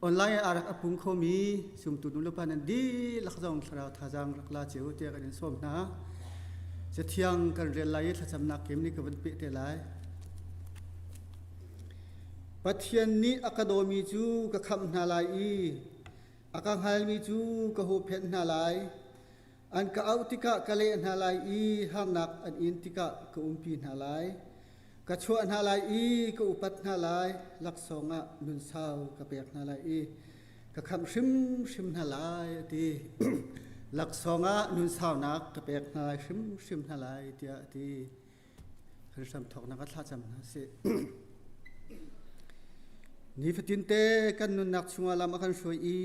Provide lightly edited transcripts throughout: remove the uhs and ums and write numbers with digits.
Online ah rak a pung khomi zumtu nulepa nan dihlak zong thlarau thazaang rak la cio tiah kan in sawm hna. Cathiang kan rel lai i thlacamnak kim nih ka van peh te lai. Pathian nih a ka dawmi cu ka khamh hna lai i a ka hngalmi cu ka huhphenh hna lai. An ka auh tikah ka leh hna lai i harnak an in tikah ka umpi hna lai. Ka chuah hna lai i ka upat hna lai, laksawng ah nunsau ka pek hna lai i ka khamh hrimhrim hna lai, a ti. Laksawng ah nunsaunak ka pek hna lai hrimhrim hna lai, tiah a ti. Kan hramthawknak ah thlacam hna sih. Nifatinte kan nunnak chungah lam a kan hruai i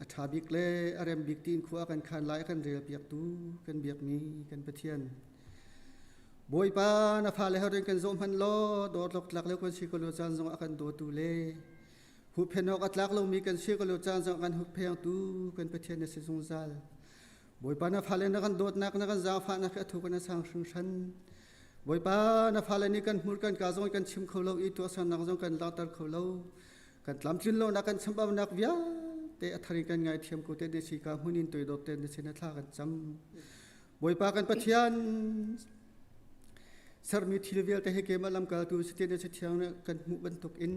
a ṭha bik le a rem bik tiin khua a kan khan lai a kan relpiaktu kan biakmi kan Pathian. Bawipa na fale horin kan zawh hmanh law dawtlok tlak lo kan si ko lo caan zong a kan dawtu le huhphen awk a tlak lomi kan si ko lo caan zong a kan hupphengtu kan Pathian na si zungzal. Bawipa na fale na kan dawtnak na kan zaangfahnak hi a thuk in a sang hringhran. Bawipa na fale nih kan hmur kan ka zong kan chim kho lo i tuahsernak zong kan langhter kho lo. Kan tlamtlin lonak kan chambaunak vialte a thar in kan ngaithiam ko te si ka hmun in toidor te na sin a thla kan cam. Bawipa kan Pathian sermi thil vialte hi keimah lamkaltu si te na si thiang kan hmuh bantuk in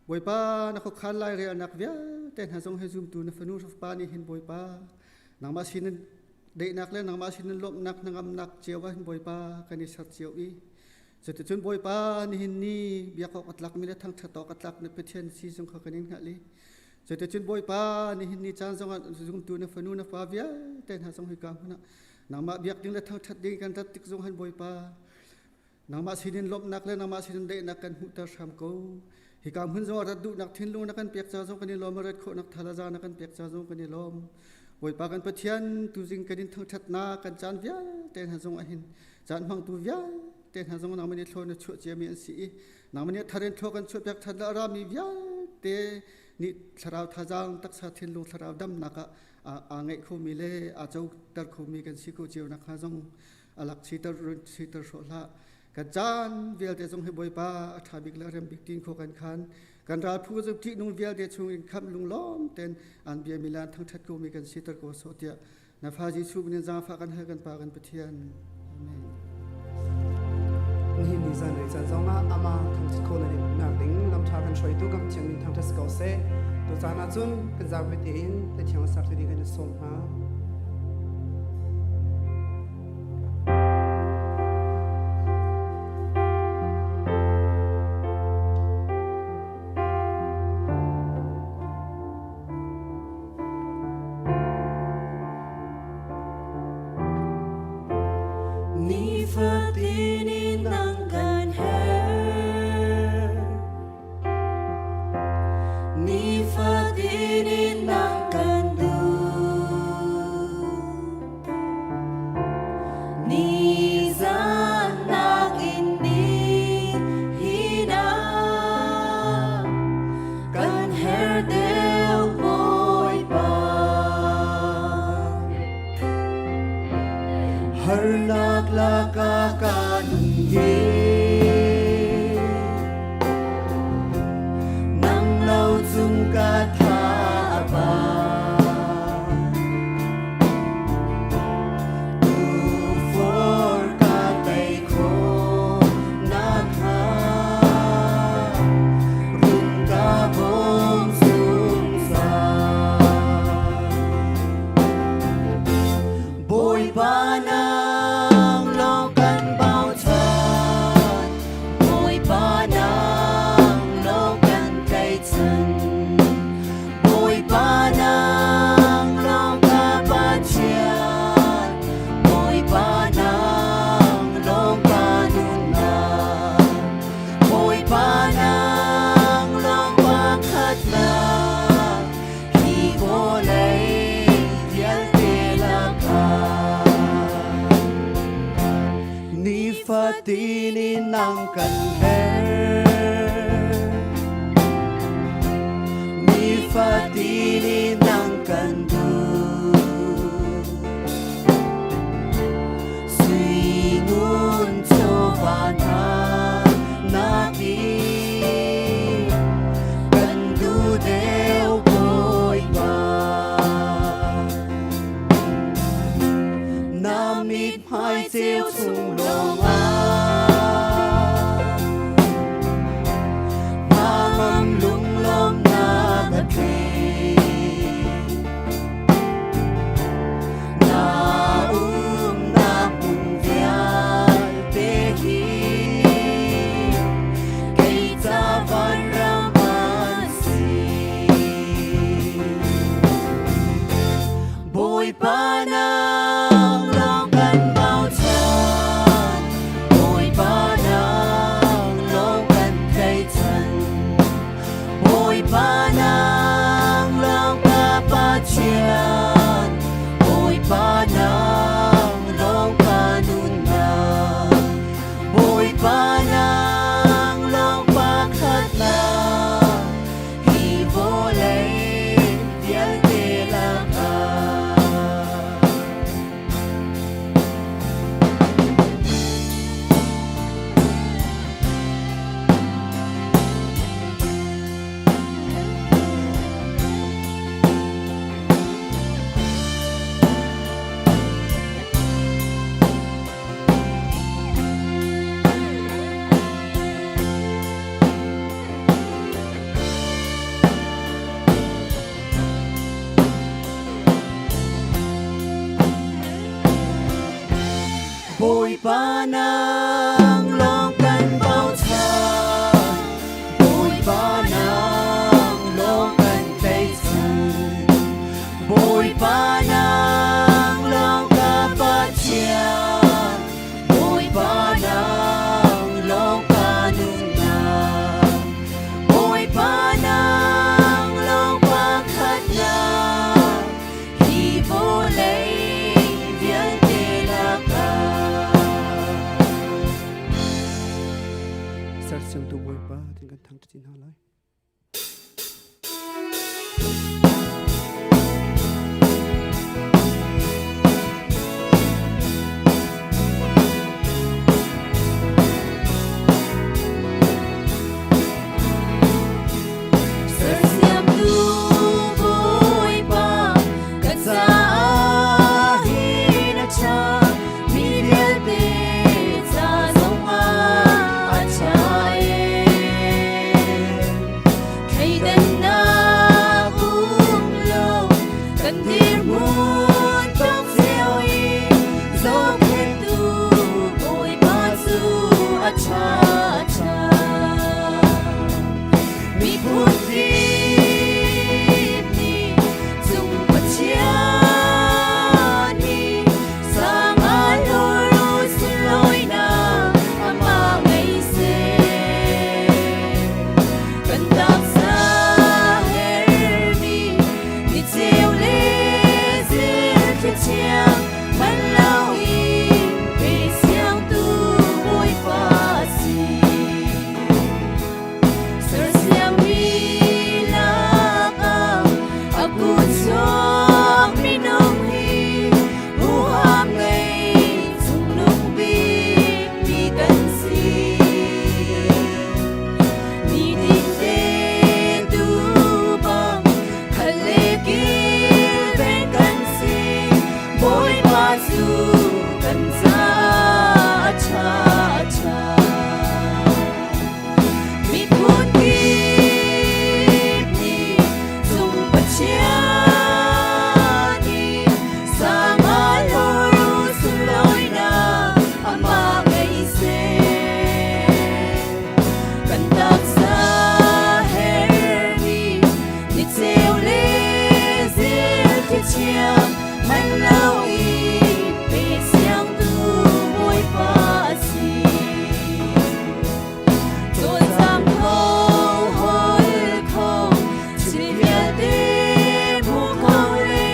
Bawipa na khuakhan lai relnak vialte hna zong hi zumtu na fanu pa nih hin Bawipa nangmah sin in daihnak le nangmah sin in lawmhnak hnangamnak cio ah hin Bawipa kan i ser cio i cuticun Bawipa nihin ni biak awk a tlakmi le thangṭhat awk a tlak na Pathian si zong kha kan in hngalh i cuticun Bawipa nihin ni caan zongah zumtu na fanu na fa vialte hna zong hika hmun ah nangmah biak ding le thangṭhat ding kan rat tik zong hin Bawipa Nangmah sinin lawmhnak le nangmah sinin daihnak kan hmuhter hram ko. Hika hmun zong rat duhnak thinlung na kan pek ca zong kan i lawm, rat khawhnak thalaza na kan pek ca zong kan i lawm. Bawipa kan Pathian tuzing kan in thangṭhatnak kan caan vialte hna zong ahin caan hmangtu vialte hna zong nangmah nih thlaw na chuah ciami an si i nangmah nih thar in thlaw kan chuah piak ṭhan le a rami vialte nih thlarau thazaang taksa thinlung thlarau damnak ah aa ngeih khomi le aa coter khomi kan si ko cio nakhnga zong alak siter siter hrawh hlah kan caan vialte zong hi bawipa a ṭha bik le a rem bik tin kho kan khan kan ral phu cu ṭihnung vialte chung in khamh lunglawm ten an bia milan thangṭhat ko mi kan siter ko sawh tiah na fa Jesuh min in zaangfah kan hal kan pa kan Pathian amen. Nihin ni zan rei caan zongah amah thangṭhat kho na nak ding lamṭha kan hruaitu kan Pathian min thangṭhat si ko seh. Tu caan ah cun kan zapi tein Pathian sak ding kan i sawm hna. Nifatin in nang kan her Nifatin in nang kan duh Nizan nakin ni hina Kan her deuh Bawipa Harnak lakah ka nung hi Nang lo cung ka tha a ba Tu for ka tei khawh nakhnga Rung ka bawm zungzal. Bawipa nang lawng kan bochan, Bawipa nang lawng kan tlaihchan. Bawipa nang lawng ka Pathian, Bawipa nang lawng ka nunnak. Bawipa nang lawng pakhatnak, hi vawlei vialte lakah. Nifatin in nang kan her, nifatin in nang kan duh. Sui ngun chawva hna nakin kan duh deuh. Sersiamtu Bawipa tin kan thangṭhat hna lai. Sersiamtu Bawipa kan caah hin a ṭha mi vialte ca zongah a ṭha e. Thleidannak um lo kan dirhmun tawk cio i zohkhenhtu Bawipa cu a ṭha a ṭha. Miphun kip nih cung Pathian hi sang ah hlawr u sunlawinak amah ngei seh. Kan taksa hermi ni ceu le zil thiang man lo in pe siangtu Bawipa si. Sersiammi lakah a kut chuak minung hi huham ngei cungnung bik mi kan si. Nitin te tu bang khal le kilven kan si. Bawipa cu kan caah a ṭha a ṭha. Miphun kip nih cung Pathian nih sang ah hlawr u sunlawinak amah ngei seh. Kan taksa hermi ni ceu le zil thichiang man lo in pe siangtu Bawipa a si. Cawlcang kho, hawl kho, thil vialte hmu kho le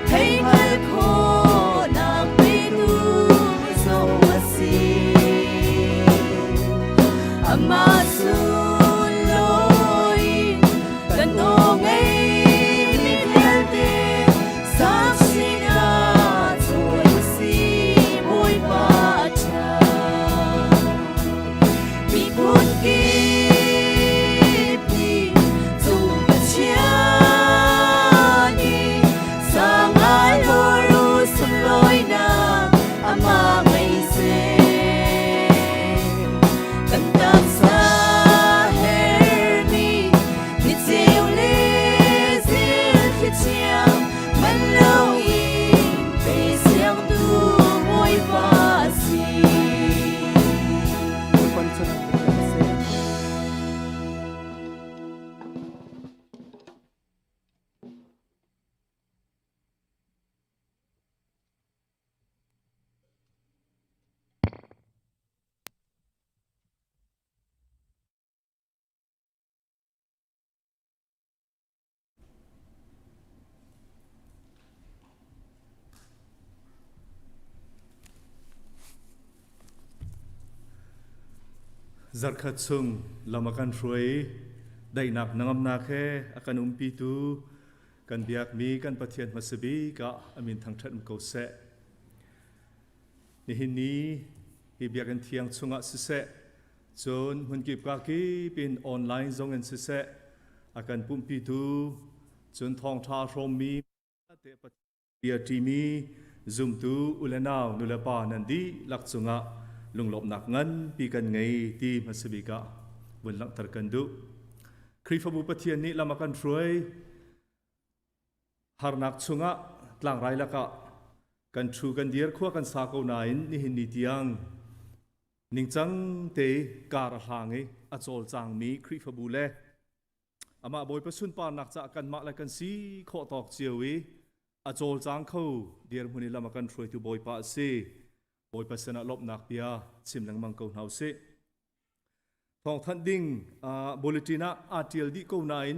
thei hngal khawhnak petu zong a si. Amah sunlawi kan aw ngeimi vialte sang sinah cawi u si Bawipa a ṭha. Miphun kip nih cung Pathian nih sang ah hlawr u sunlawinak amah ngei seh. Kan taksa hermi ni ceu le zil thlichiang man lo in pe siangtu Bawipa a si. Bawipa nih cun an kan seh. Zarkhat chung lam a kan hruai i daihnak hnangamnak he a kan umpitu kan biakmi kan Pathian hmasa bik ah a min thangṭhat um ko seh. Nihin ni hi biakinn thiang chungah siseh, cun hmunkip ka kip in online zong in siseh, a kan pumhpitu, cun thawngṭha hrawmmi te Pathian ṭimi zumtu u le nau nu le pa nan dihlak cungah lunglawmhnak nganpi kan ngei ti hmasa bik ah vun langhter kan duh. Khrihfabu Pathian nih lam a kan hruai. Harnak chungah tlangrai lakah kan ṭhu kan dir khua kan sa ko nain nihin ni tiang ningcang te kar a hlang i a cawlcangmi Khrihfabu le amah Bawipa sunparnak caah kanmah le kan si khawh tawk cio i a cawlcang kho dirhmun i lam a kan hruaitu Bawipa a si. Bawipa sinah lawmhnak bia chim lengmang ko hna usih. Thawngthanh ding bulletin ah aa ṭial dih ko nain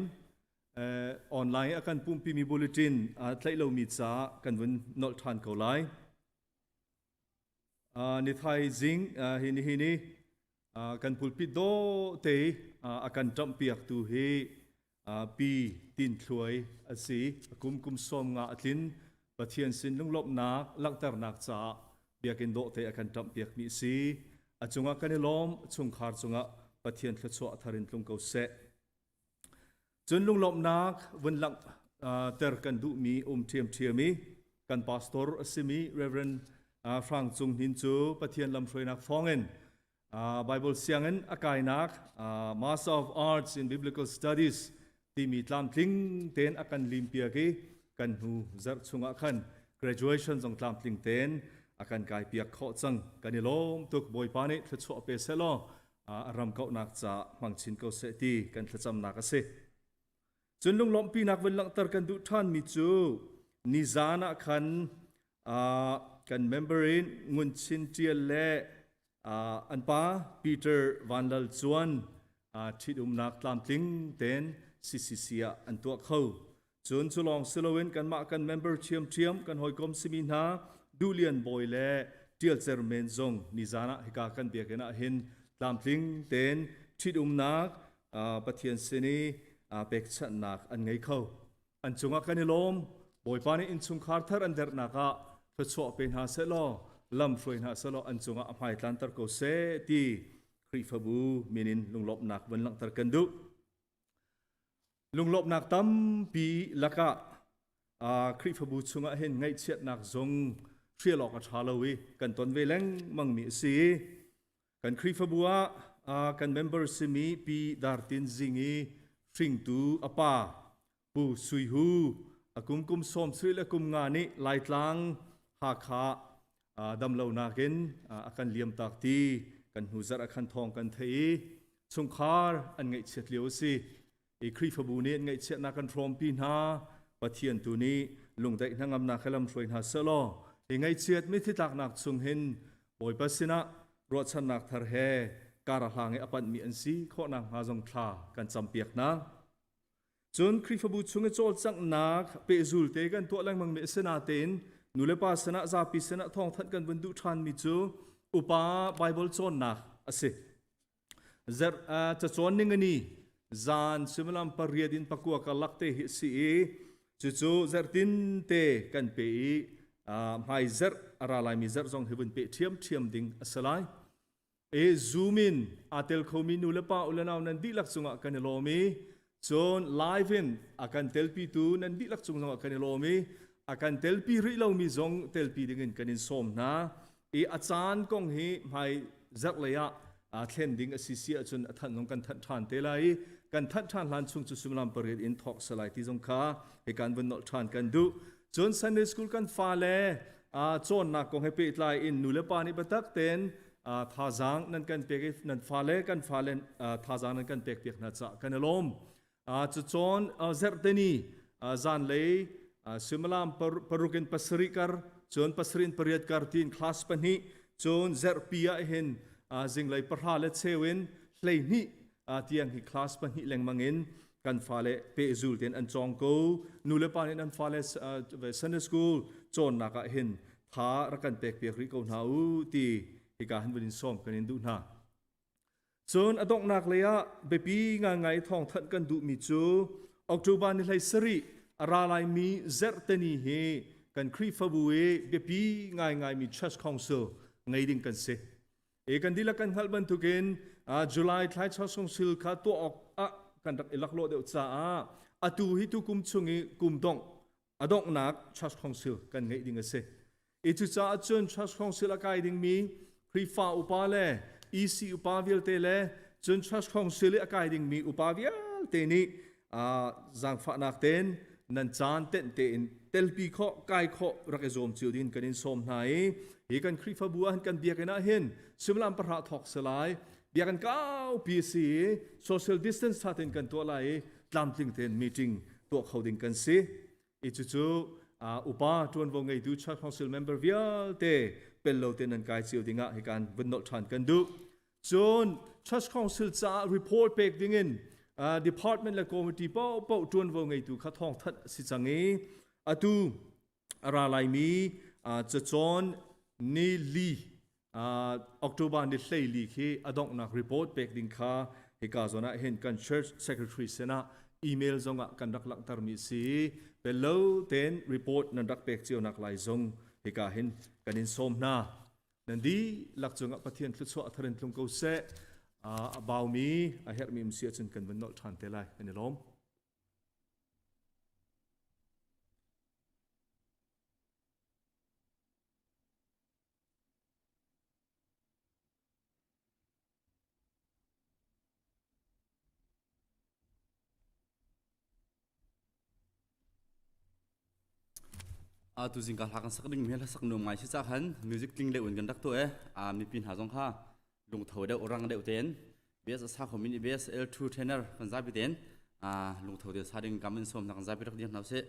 online a kan pumhpimi bulletin aa tlaih lomi caah kan vun nolh ṭhan ko lai. Nithai zing hi nihin i Kan pulpit dawh te a kan ṭamhpiaktu hi Pi Tin Thluai a si. Kum kum 50 a tlin. Pathian sin lunglawmhnak langhternak caah biakinn dawh te a kan ṭamhpiakmi a si. A cungah kan i lawm, chungkhar cungah Pathian thluachuah thar in tlung ko seh. Cun lunglawmhnak vun langhter kan duhmi um ṭhiamṭhiam i kan pastor a simi Reverend Hrang Cung Hnin cu Pathian lamhruainak thawngin Bible sianginn a kainak Master of Arts in Biblical Studies timi tlamtling tein a kan limpiak i kan hnu zarh chungah khan graduation zong tlamtling tein a kan kaipiak khawh cang. Kan i lawm tuk. Bawipa nih thluachuah pe seh law a ram kauhnak caah hmang chin ko seh ti kan thlacamnak a si. Cun lunglawmhpinak vun langhter kan duh ṭhanmi cu nizan ah khan kan member in Ngun Chin Ṭial le an pa Peter Van Lal Cuan ṭhitumnak tlamtling tein CCC ah an tuah kho. Cun cu lawng si loin kanmah kan member ṭhiamṭhiam kan hawikom simi hna Duhlian Bawi le Ṭial Cer Men zong nizan ah hika kan biakinn ah hin tlamtling tein ṭhitumnak Pathian sin i pekchanhnak an ngei kho. An cungah kan i lawm. Bawipa nih innchungkhar thar an derhnak ah thluachuah pe hna seh law lam hruai hna seh law an cungah a hmai tlanter ko seh ti Khrihfabu min in lunglawmhnak vun langhter kan duh. Lunglawmhnak tampi lakah Khrihfabu chungah hin ngaihchiatnak zong hrial awk a ṭha lo i kan ton ve lengmangmi a si. Kan Khrihfabu ah kan member simi Pi Dar Tin Zing i hringtu a pa Pu Sui Hu a kum kum 70 le kum nga nih Laitlang Hakha damlonak in a kan liamtak ti kan hnu zarh ah khan thawng kan theih i chungkhar an ngaihchiat lio a si. I Khrihfabu nih an ngaihchiatnak kan hrawmpi hna. Pathian tu nih lungdaih hnangamnak he lamhruai hna sehlaw hi ngaihchiat mitthli tlaknak chung hin Bawipa sinah ruahchannak thar he kar a hlang i a panhmi an si khawhnak hnga zong thla kan campiak hna. Cun Khrihfabu chung i cawlcanghnak pehzul te kan tuah lengmangmi a si natein nulepa sinah zapi sinah thawngthanh kan vun duh ṭhanmi cu upa Baibal cawnnak a si. Zarh cacawn ningani zan suimilam 8 in 9 karlak te hi a si i cucu zarhtin te kan pe i hmai zarh a ra laimi zarh zong hi vun peh ṭhiamṭhiam ding a si lai. E Zoom in aa tel khomi nu le pa u le nau nan dihlak cungah kan i lawm i cun live in a kan telpitu nan dihlak cung zongah kan i lawm i a kan telpi rih lomi zong telpi dingin kan in sawm hna i a caan kong hi hmai zarh lei ah thlen ding a si si ahcun a thanh zong kan thanh ṭhan te lai i kan thanh ṭhan hlan chung cu suimilam 8 in thawk salai ti zong kha hi kan vun nolh ṭhan kan duh. Cun Sunday school kan fale cawnnak kong he pehtlai in nu le pa nih biatak tein thazaang nan kan pek i nan fale kan fale thazaang nan kan pek piak hna caah kan i lawm. Cucawn zarhteni zanlei suimilam 6 in 7 kar cun 7 in 8 kar tiin class 2 cun zarhpi ah hin zinglei 10 le cheu in 12 tiang hi class 2 lengmang in kan fale pehzul tein an cawng ko. Nu le pa nih nan fale Sunday school cawnnak ah hin tha rak kan pek piak rih ko hna u ti hika han vun in sawm kan in duh hna. Cun a donghnak lei ah biapi ngaingai thawngthanh kan duhmi cu October ni 17 a ra laimi zarhteni hi kan Khrihfabu i biapi ngaingaimi Church Council ngei ding kan si. E kan dihlak kan hngalh bantukin July thla Church Council kha tuah awk ah kan rak i laklawh deuh caah atu hi tu kum chung i kum dongh a donghnak Church Council kan ngeih ding a si. I cucaah cun Church Council a kai dingmi Khrihfa upa le EC upa vialte le cun Church Council i a kai dingmi upa vialte nih zaangfahnak tein nan caan tenh tein telpi khawh kai khawh rak i zuam cio ding kan in sawm hna i hi kan Khrihfabu ah kan biakinn ah hin suimilam 10 thawk si lai. Biakinn kaupi si i social distance tha tein kan tuah lai i tlamtling tein meeting tuah kho ding kan si. I cucu upa ṭuanvo ngeitu Church Council member vialte pel lo tein nan kai cio dingah hi kan vun nolh ṭhan kan duh. Cun Church Council caah report pek dingin department le committee paohpaoh ṭuanvo ngeitu kha thawngthanh a si cang i atu a ra laimi cacawn ni li. October ni 14 khi a donghnak report pek ding kha hika zawn ah hin kan church secretary sinah email zong ah kan rak langhtermi si. Pello ten report nan rak pek cio nak lai zong hika hin kan in sawm hna. Nan dihlak cungah Pathian thluachuah tharin tlung ko seh. A baumi a herhmi um si ahcun kan vun nolh ṭhan te lai. Kan i lawm. Tu zingka hla kan sak ding mi hla sak nuam ngai si ca khan music tling deuh in kan rak tuah e. A mipi hna zong kha lungtho deuh rang deuh tein BS a sa khomi nih BS L2 trainer kan zapi tein lungtho te sa ding kam in som na kan zapi rak dir hna usih.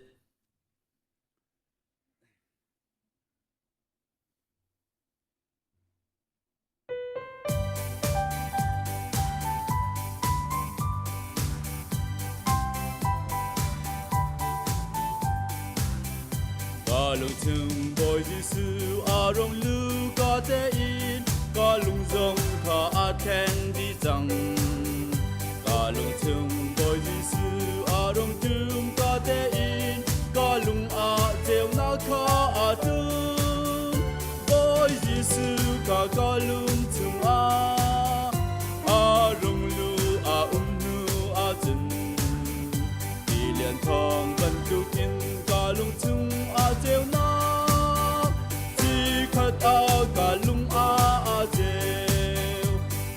Ka lungchung Bawi Jesuh a rung lu ka tein ka lung zong kha a thlen dih cang. Ka lungchung Bawi Jesuh a rung tum ka tein ka lung ah ceunak kha a tum. Bawi Jesuh ka ka lung chungah a rung lu a um hnu ahcun tilian thawng bantukin ka lung chung a ceunak chikkhat ah ka lung ah a ceu.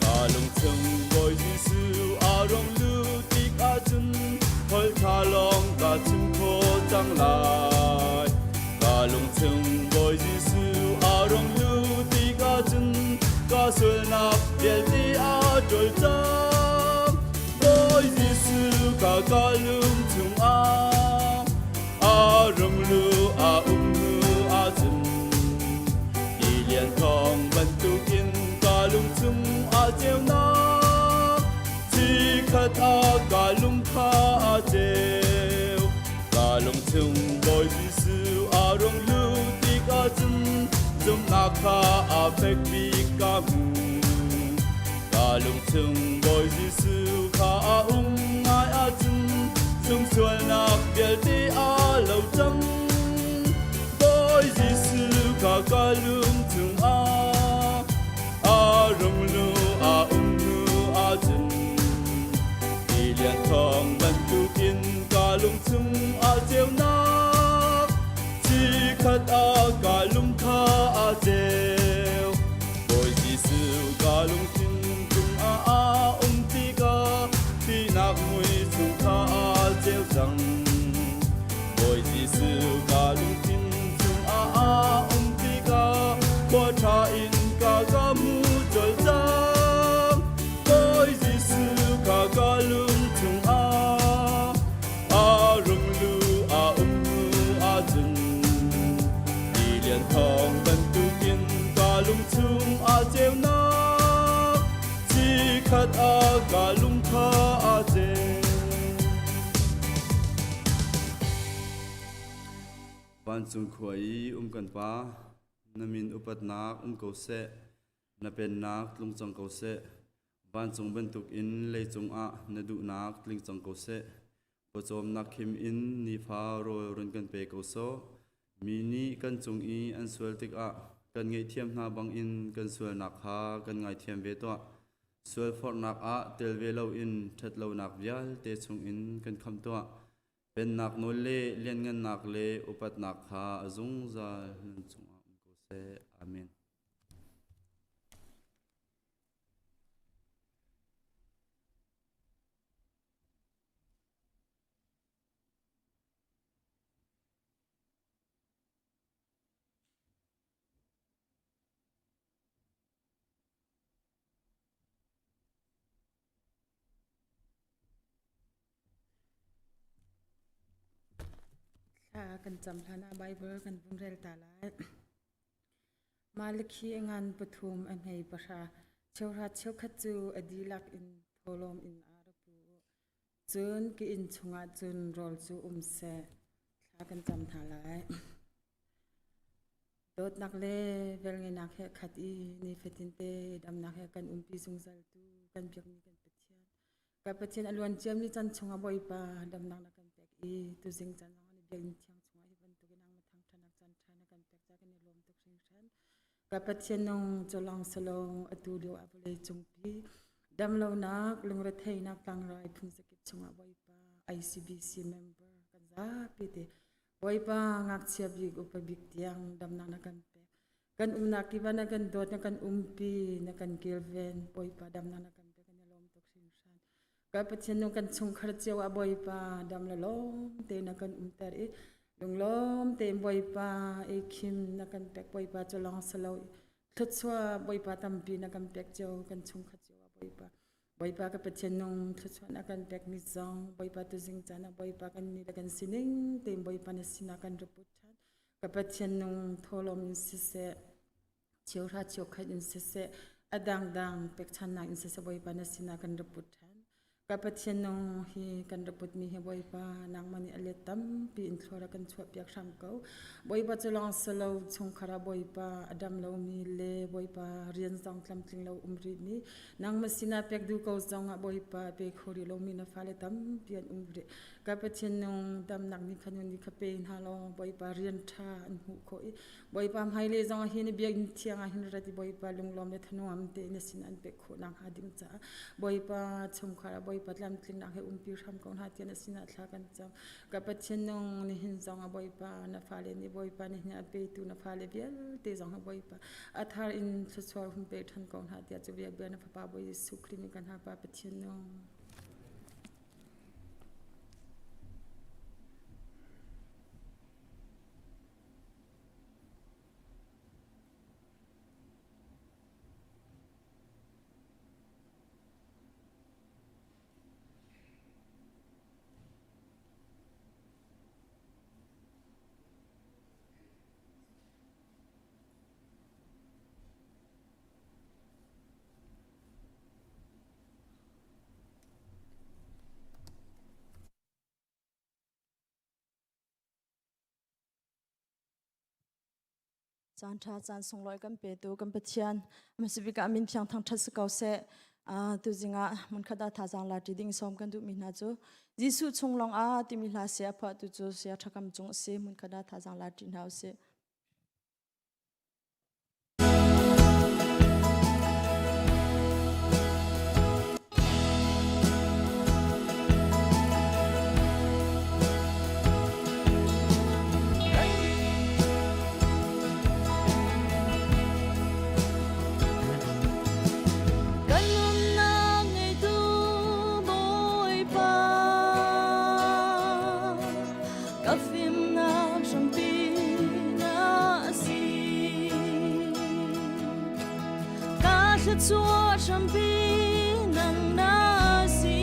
Ka lung chung Bawi Jesuh a rung lu tik ahcun holh ṭha lawng ka chim kho cang lai. Ka lungchung Bawi Jesuh a rung lu tik ahcun ka sualnak vialte a ṭawl cang. Bawi Jesuh ka ka lung chungah a rung lu a um hnu ahcun tilian thawng bantukin ka lungchung a ceunak chikkhat ah ka lung kha a ceu. Ka lungchung Bawi Jesuh a rung lut tik ahcun zumhnak kha a fek bik ka hmu. Ka lungchung Bawi Jesuh kha a um ngai ahcun chung sualnak vialte a lo cang. Bawi Jesuh kha ka lungchung ah a rung lu a um hnu ahcun tilian thawng bantukin ka lungchung ah ceunak chikkhat ah ka lung kha a ceu. Bawi Jesuh ka lungthin cungah a um tikah thihnak mui chung kha a ceu cang. Bawi Jesuh ka lungthin chungah a um tikah khua ṭha in ka ka mu colh cang. Bawi Jesuh kha ka lung chungah a rung lu a um hnu ahcun tilian thawng bantukin ka lung chung ah ceunak chikkhat ah ka lung kha a ceu. Vancung khua i um kan Pa, na min upatnak um ko seh, na pennak tlung cang ko seh. Vancung bantukin leicung ah na duhnak tling cang ko seh. Pawcawmnak khim in nifa rawl run kan pe ko sawh. Mi nih kan cung i an sual tikah kan ngaihthiam hna bangin kan sualnak kha kan ngaithiam ve tuah. Sualforhnak ah tel ve loin ṭhatlonak vialte chungin kan khamh tuah. Pennak nawl le lianngannak le upatnak kha a zungzal nan cungah um ko seh. Amen. Thla kan cam hlan ah Bible kan vun rel ta lai. Malakhi a ngan pathum a hmei pahra cheuhra cheukhat cu a dihlak in thawhlawm in aa ra pu. Cun ka inn chungah cun rawl cu um seh. Thla kan cam hna lai. Dawtnak le velngeihnak he khat i nifatin te damnak he kan umpi zungzal tu kan biakmi kan Pathian. Ka Pathian a luan ciami chan chungah Bawipa damnak na kan pek i tuzing caan zong ah biakinn thiang chungah hi bantukin nangmah thangṭhatnak caan ṭha na kan pek caah kan i lawm tuk hringhran. Ka Pathian nung culawng salawng atu lio ah vawlei cungpi damlonak lungretheihnak tlangrai phunzakip chungah Bawipa ICBC member kan zapi te Bawipa ngakchia bik upa bik tiang damnak na kan pek. Kan umnak kip ah na kan dawt na kan umpi na kan kilven Bawipa damnak na kan pek kan i lawm tuk hringhran. Ka Pathian nung kan chungkhar cio ah Bawipa dam le lawm te na kan umter i lunglawm tein Bawipa i khim na kan pek Bawipa cu lawng salo thluachuah Bawipa tampi na kan pek cio kan chungkhat cio ah Bawipa Bawipa ka Pathian nung thluachuah na kan pekmi zong Bawipa tuzing caan ah Bawipa kan ni le kan sining tein Bawipa na sinah kan ra put ṭhan. Ka Pathian nung thawlawm in siseh, cheuhra cheukhat in siseh, a dangdang pekchannak in siseh Bawipa na sinah kan ra put ṭhan. Ka Pathian nung hi kan ra putmi hi Bawipa nangmah nih a let tampi in thlua ra kan chuahpiak hram ko. Bawipa cu lawng silo chungkhar ah Bawipa a dam lomi le Bawipa rian zong tlamtling lo um rihmi Nangmah sinah pek duh ko zongah Bawipa pe kho rih lomi na fale tampi an um rih. Ka Pathian nung damnak nih kha nun nih kha pe hna law Bawipa rian ṭha an hmuh khawh i Bawipa hmailei zongah hin biakinn thiang ah hin rat i Bawipa lunglawm le thanuam tein na sin an pek khawh nakhnga ding caah Bawipa chungkhar ah Bawipa tlamtlingnak he umpi hram ko hna tiah na sinah thla kan cam. Ka Pathian nung nihin zongah Bawipa na fale nih Bawipa nihin a petu na fale vialte zong hi Bawipa a thar in thluachuah hun pe ṭhan ko hna tiah cu bia bia na fapa Bawi Jesuh Khrih nih kan hal Pa Pathian nung. Caan ṭha caan sunglawi kan petu kan Pathian hmasabik ah min thiang thangṭhat si ko seh. Tuzing ah hmunkhat ah thazaang la ṭi ding sawm kan duhmi hna cu Jesuh chung lawng ah timi hla sia phuahtu cu Saya Ṭhakam Cung a si. Hmunkhat ah thazaang la ṭi hna usih. Kan nunnak ngeitu Bawipa, ka fimnak hrampi na si. Ka thluachuah hrampi nang na si.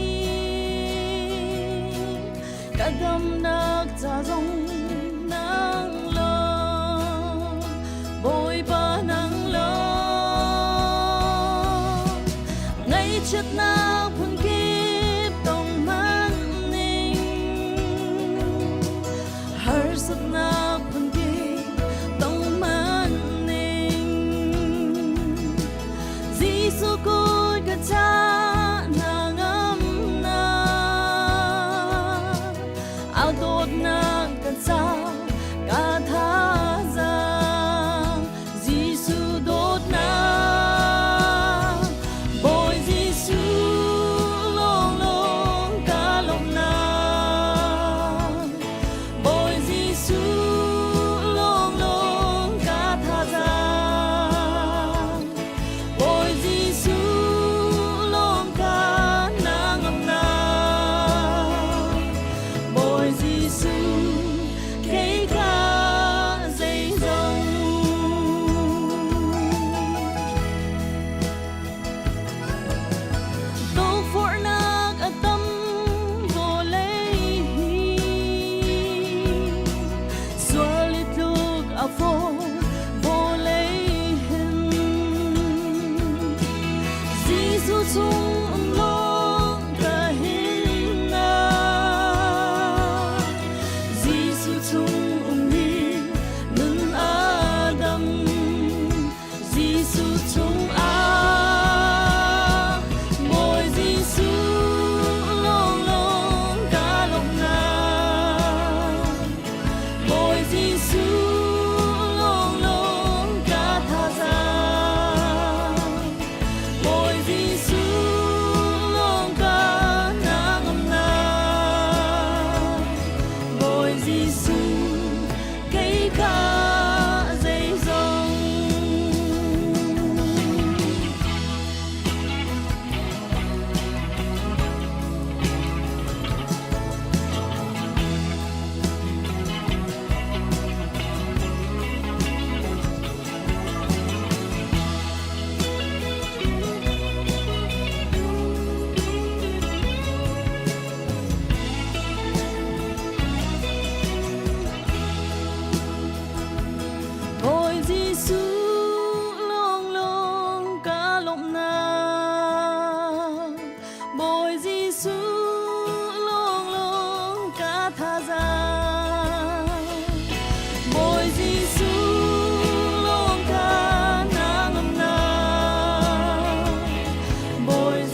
Ka damnak ca zong nang lawng, Bawipa nang lawng. Ngaihchiatnak phunkip tong hmanh ning, harsatnak phunkip tong hmanh ning. Jesuh kut ka ca hna ngamnak, au dawtnak ka ca ka thazaang. Jesuh dawtnak, Bawi Jesuh lawnglawng ka lawmhnak. Bawi Jesuh.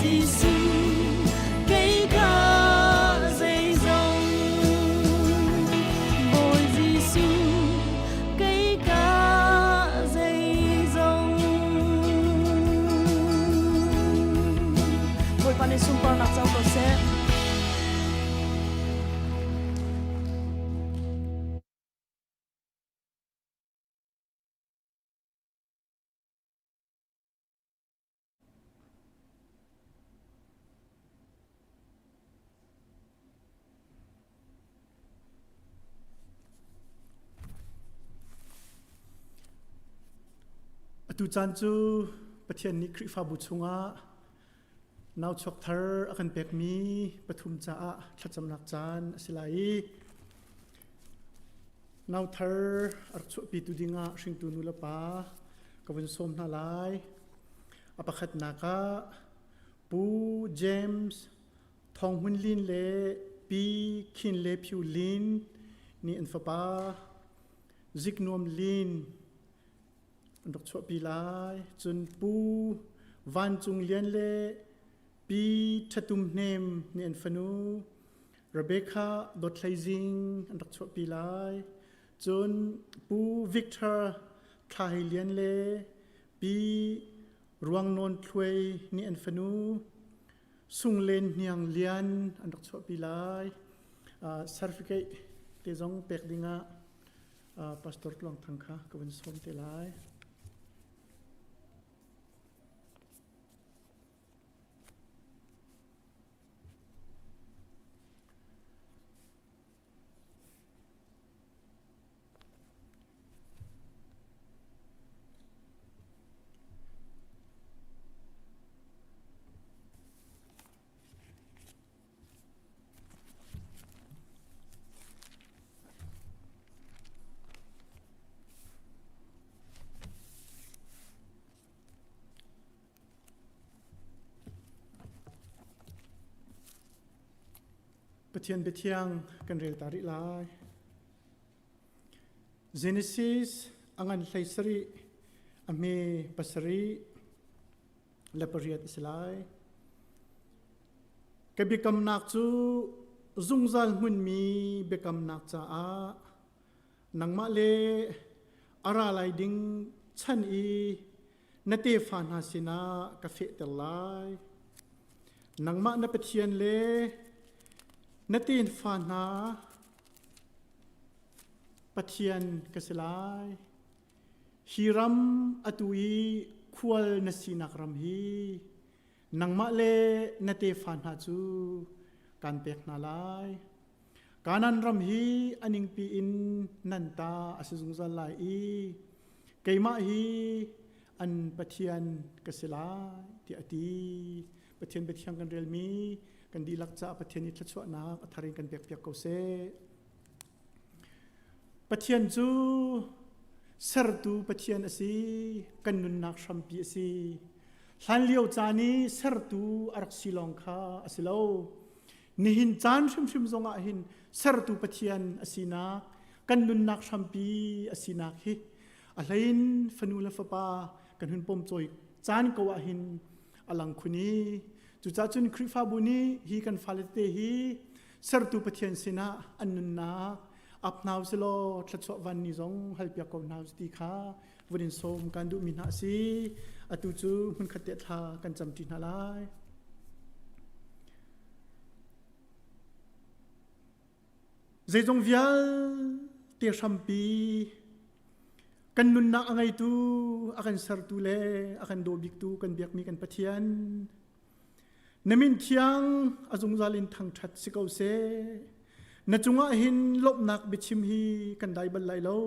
Jesuh kei ka zeizong Bawi Jesuh kei ka zeizong Bawipa nih sunparnak co ko seh. Atu caan cu Pathian nih Khrihfabu chungah nau chuak thar a kan pekmi pathum caah thlacamnak caan a si lai i nau thar a rak chuahpitu dingah hringtu nu le pa ka vun sawm hna lai. A pakhatnak ah Pu James Thawng Hmun Lin le Pi Khin Le Phyu Lin nih an fapa Ziknuam Lin an rak chuahpi lai. Cun Pu Van Cung Lian le Pi Ṭhatum Hnem nih an fanu Rebecca Dawt Hlei Zing an rak chuahpi lai. Cun Pu Victor Thla Hei Lian le Pi Ruang Nawn Thluai nih an fanu Sunglen Hniang Lian an rak chuahpi lai. Certificate te zong pek dingah Pastor Tluang Thang kha ka vun sawm te lai. Pathian biathiang kan rel ta rih lai. Genesis a ngan hlei sarih a hme pasarih le pariat a si lai. Ka biakamnak cu zungzal hmunmi biakamnak caah nangmah le a ra lai ding chan i na tefa hna sinah ka fehter lai. Nangmah na Pathian le na tefa hna Pathian ka si lai. Hi ram atu i khual na sinak ram hi nangmah le na tefa hna cu kan pek hna lai. Kanaan ram hi a ningpi in nan ta a si zungzal lai i keimah hi an Pathian ka si lai tiah a ti. Pathian biathiang kan relmi kan dihlak caah Pathian i thluachuahnak a thar in kan pekpiak ko seh. Pathian cu sertu Pathian a si, kan nunnak hrampi a si. Hlanlio caan i sertu a rak si lawng kha a si lo. Nihin caan hrimhrim zongah hin sertu Pathian a sinak, kan nunnak hrampi a sinak hi a hlein fanu le fapa kan hun pomcawi caan ko ah hin a lang khun i cucaah cun Khrihfabu nih hi kan fale tete hi sertu Pathian sinah an nunnak ap hna usilaw thluachuah van ni zong halpiak ko hna ti kha vun in sawm kan duhmi hna a si. Atu cu hmunkhat te thla kan camṭi hna lai. Zeizong vialte hrampi kan nunnak a ngeitu a kan sertu le a kan daw biktu kan biakmi kan Pathian Na min thiang a zungzal in thangṭhat si ko seh. Na cungah hin lawmhnak biachim hi kan dai bal lai lo.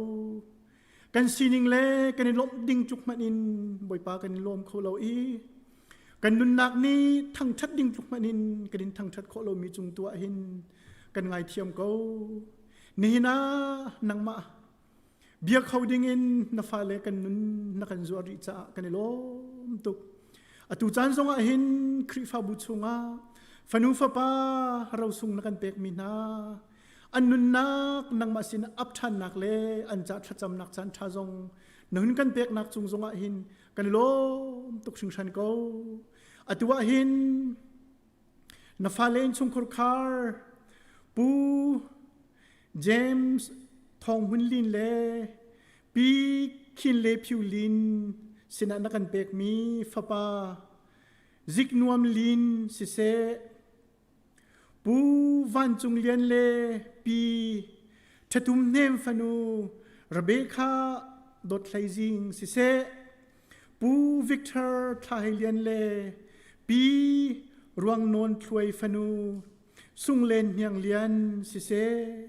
Kan sining le kan i lawmh ding tluk hmanh in Bawipa kan i lawm kho lo i kan nunnak nih thangṭhat ding tluk hmanh in kan in thangṭhat khawh lomi cung tu ah hin kan ngaithiam ko. Nihin ah nangmah Bia kho dingin na fale kan nun na kan zuar rih caah kan i lawm tuk. Atu caan zongah hin Khrihfabu chungah fanu fapa rosung na kan pekmi hna an nunnak nangmah sin ap ṭhannak le an ca thlacamnak caan ṭha zong na hun kan peknak cung zongah hin kan i lawm tuk hringhran ko. Atu ah hin na fale innchungkhar khar Pu James Thawng Hmun Lin le Pi Khin Le Phyu Lin sinah na kan pekmi fapa Ziknuam Lin siseh Pu Van Cung Lian le Pi Ṭhatum Hnem fanu Rebecca Dawt Hlei Zing siseh Pu Victor Thla Hei Lian le Pi Ruang Nawn Thluai fanu Sunglen Hniang Lian siseh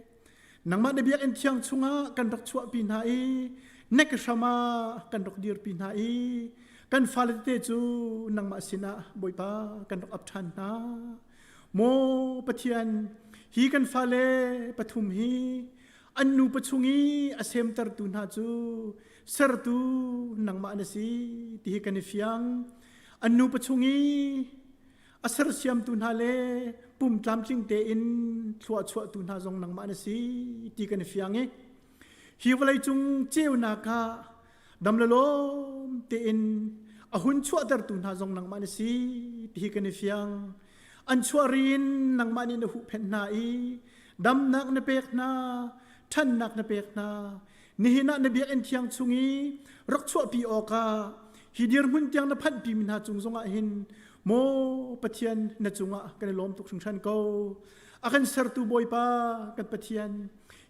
nangmah na biakinn thiang chungah kan rak chuahpi hna i nek hram ah kan rak dirpi hna i kan fale tete cu nangmah sinah Bawipa kan rak ap ṭhan hna. Maw Pathian, hi kan fale pathum hi an nupa chung i a semtertu hna cu sertu nangmah na si ti hi kan i fiang. An nupa chung i a sersiamtu hna le pum tlamtling tein thlua chuahtu hna zong nangmah na si ti kan i fiang i hi vawleicung ceunak ah dam le lawm tein a hun chuahtertu hna zong nangmah na si ti hi kan i fiang. An chuah rin nangmah nih na huhphenh hna i damnak na pek hna, ṭhannak na pek hna. Nihin ah na biakinn thiang chung i rak chuahpi awkah hi dirhmun tiang na phanhpimi hna cung zongah hin maw Pathian na cungah kan i lawm tuk hringhran ko. A kan sertu Bawipa kan Pathian,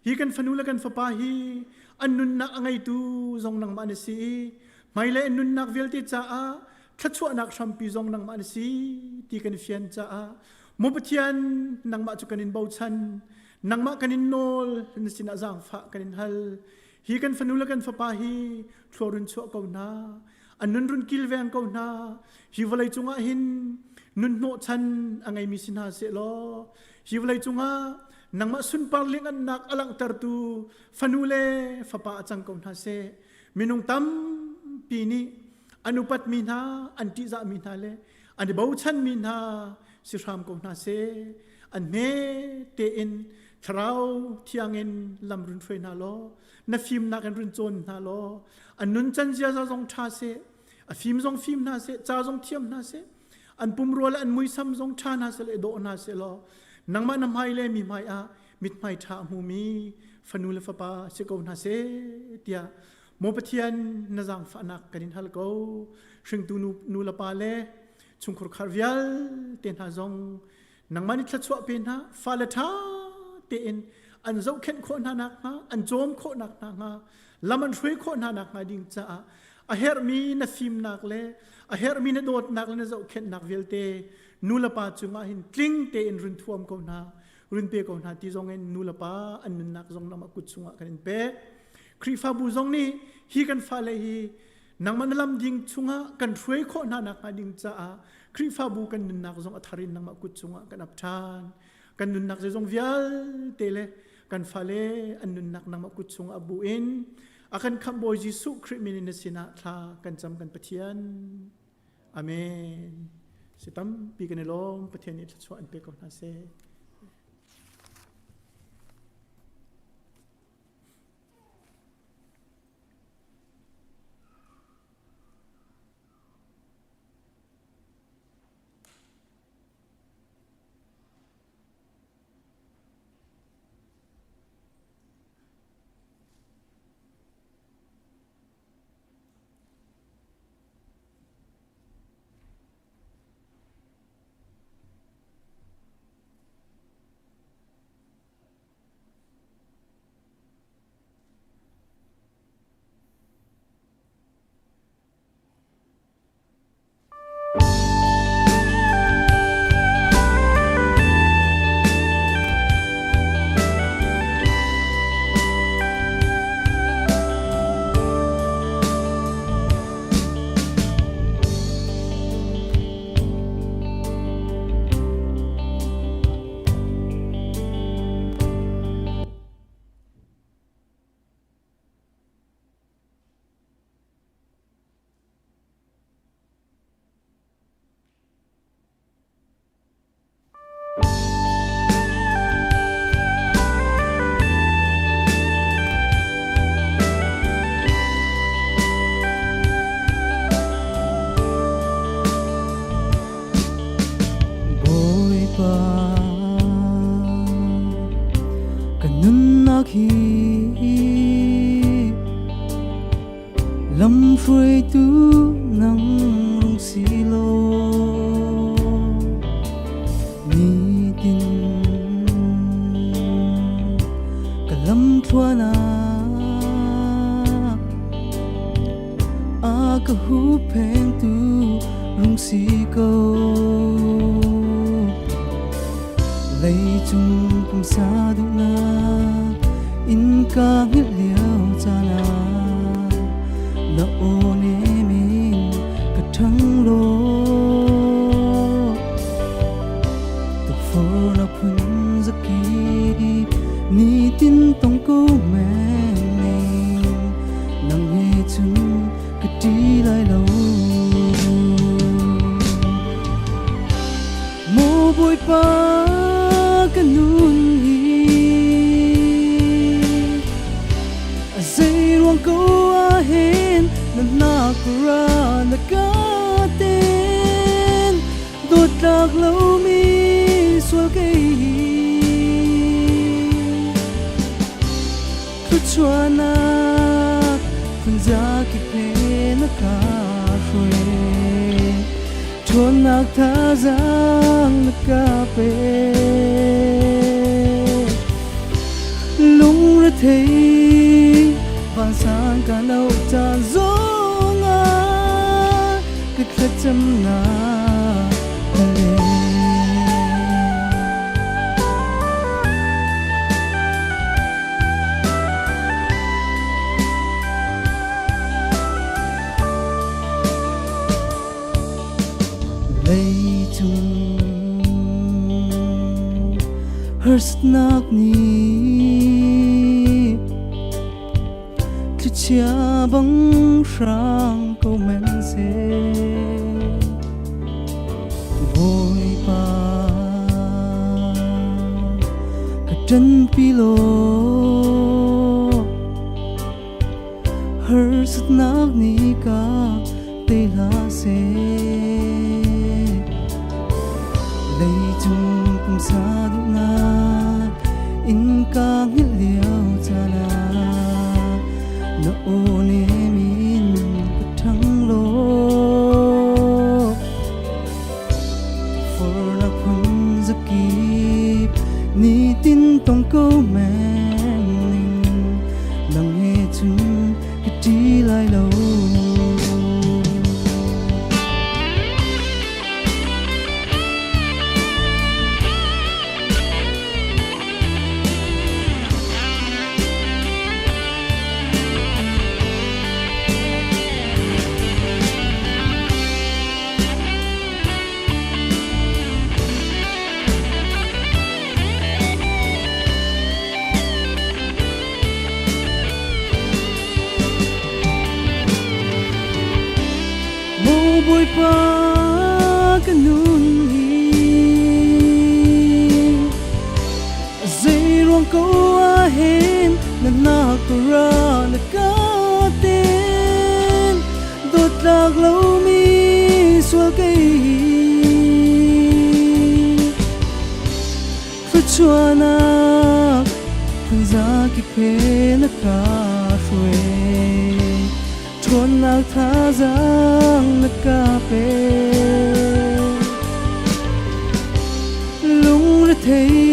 hi kan fanu le kan fapa hi an nunnak a ngeitu zong nangmah na si i hmailei an nunnak vialte caah thluachuahnak hrampi zong nangmah na si ti kan fian caah maw Pathian nangmah cu kan in bochan nangmah kan in nawl na sinah zaangfah kan in hal hi kan fanu le kan fapa hi thlua run chuah ko hna an nun run kilveng ko hna hi vawlei cungah hin nun hnawhchan a ngeimi si hna seh law hi vawlei cungah nangmah sunpar liangannak a langhtertu fanu le fapa a cang ko hna seh minung tampi nih an upatmi hna an ṭihzahmi hna le an i bochanmi hna si hram ko hna seh an hme tein thlarau thiang in lam run hruai hna law na fimnak in run cawn hna law an nuncan ziaza zong ṭha seh a fim zong fim hna seh ca zong thiam hna seh an pumrua le an muisam zong ṭha hna seh le dawh hna seh law nangmah na hmai le mi hmai ah mithmai ṭha a hmumi fanu le fapa si ko hna seh tiah maw Pathian na zaangfahnak kan in hal ko hringtu nu, nu le pa le chungkhur khar vialte hna zong nangmah nih thluachuah pe hna fale ṭha tein an zohkhenh khawh hna nakhnga an cawm khawh nak hna hnga lam an hruai khawh hna nakhnga ding caah a herhmi na fimnak le a herhmi na dawtnak le na zohkhenhnak vialte nu le pa cungah hin tling tein run thuam ko hna run pe ko hna ti zong in nu le pa an nunnak zong nangmah kut chungah kan in pek Khrihfabu zong nih hi kan fale hi nangmah na lam ding chungah kan hruai khawh hna nakhnga ding caah Khrihfabu kan nunnak zong a thar in nangmah kut chungah kan ap ṭhan kan nunnak zeizong vialte le kan fale an nunnak nangmah kut chungah bu in a kan khamh Bawi Jesuh Khrih min in na sinah thla kan cam kan Pathian Amen si tampi kan i lawm Pathian nih thluachuah an pe ko hna seh Khi lamhruaitu nang rung si law nitin ka lamthluan ah a ka huhphengtu rung si ko. Leicung pumsa duhnak innka hngilh lio caan ah na aw nem in ka ṭhang law tukforhnak phun zakip nitin tong ko men ning nang he cun ka ṭi lai lo. Maw Bawipa ka nun hi a zei ruang ko ah hin na hnak ra na ka ten dawtlak lomi sual kei hi Thluachuahnak phunzakip he na ka hruai. Ṭhawnnak thazaang na ka pe. Lungrethei vansang ka lo caan zongah ka thlacamnak na leh. Leicung harsatnak nih thlichia bang hrang ko men seh. Bawipa ka ṭanpi law harsatnak nih ka tei hlah seh. Leicung pumsa duhnak innka hngilh lio caan ah na aw nem in ka ṭhang law fornak phun zakip nitin tong ko men ning nang he cun ka ṭi lai lo. Maw Bawipa ka nun hi zei ruang ko ah hin na nak ra na ka ten dawtlak lomi sual kei hi thluachuahnak phunzakip he na ka hruai ṭhawnnak thazaang na ka pe lungrethei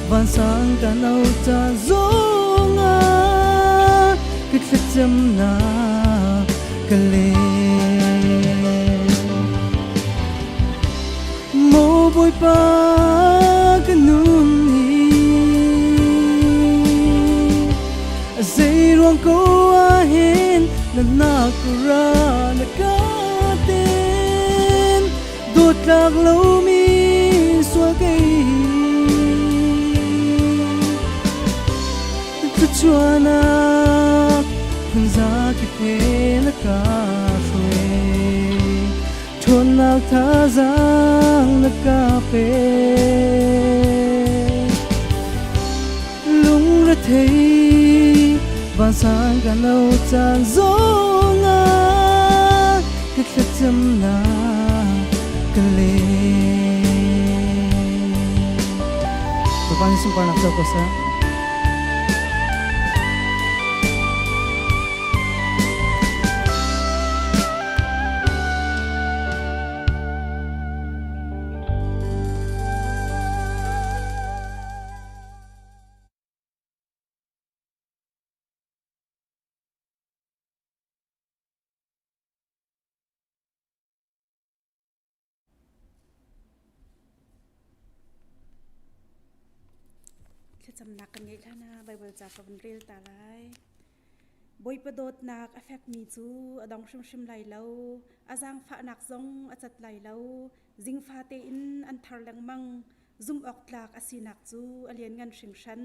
vansang ka no ca zongah ka thlacamnak ka le Maw Bawipa ka nun hi zei ruang ko ah hin na nak ra na ka ten dawtlak lomi sual kei thluachuahnak phunzakip he na ka hruai ṭhawnnak thazaang na ka pe. Lungrethei vansang ka lo caan zongah ka thlacamnak ka leh. Bawipa nih sunparnak co ko seh. Thlacamnak kan ngeih hlan ah Baibal ca ka vun rel ta lai. Bawipa dawtnak a fekmi cu a dong hrimhrim lai lo, a zaangfahnak zong a cat lai lo. Zingfa tein an thar lengmang, zumh awk tlak a sinak cu a lianngan hringhran.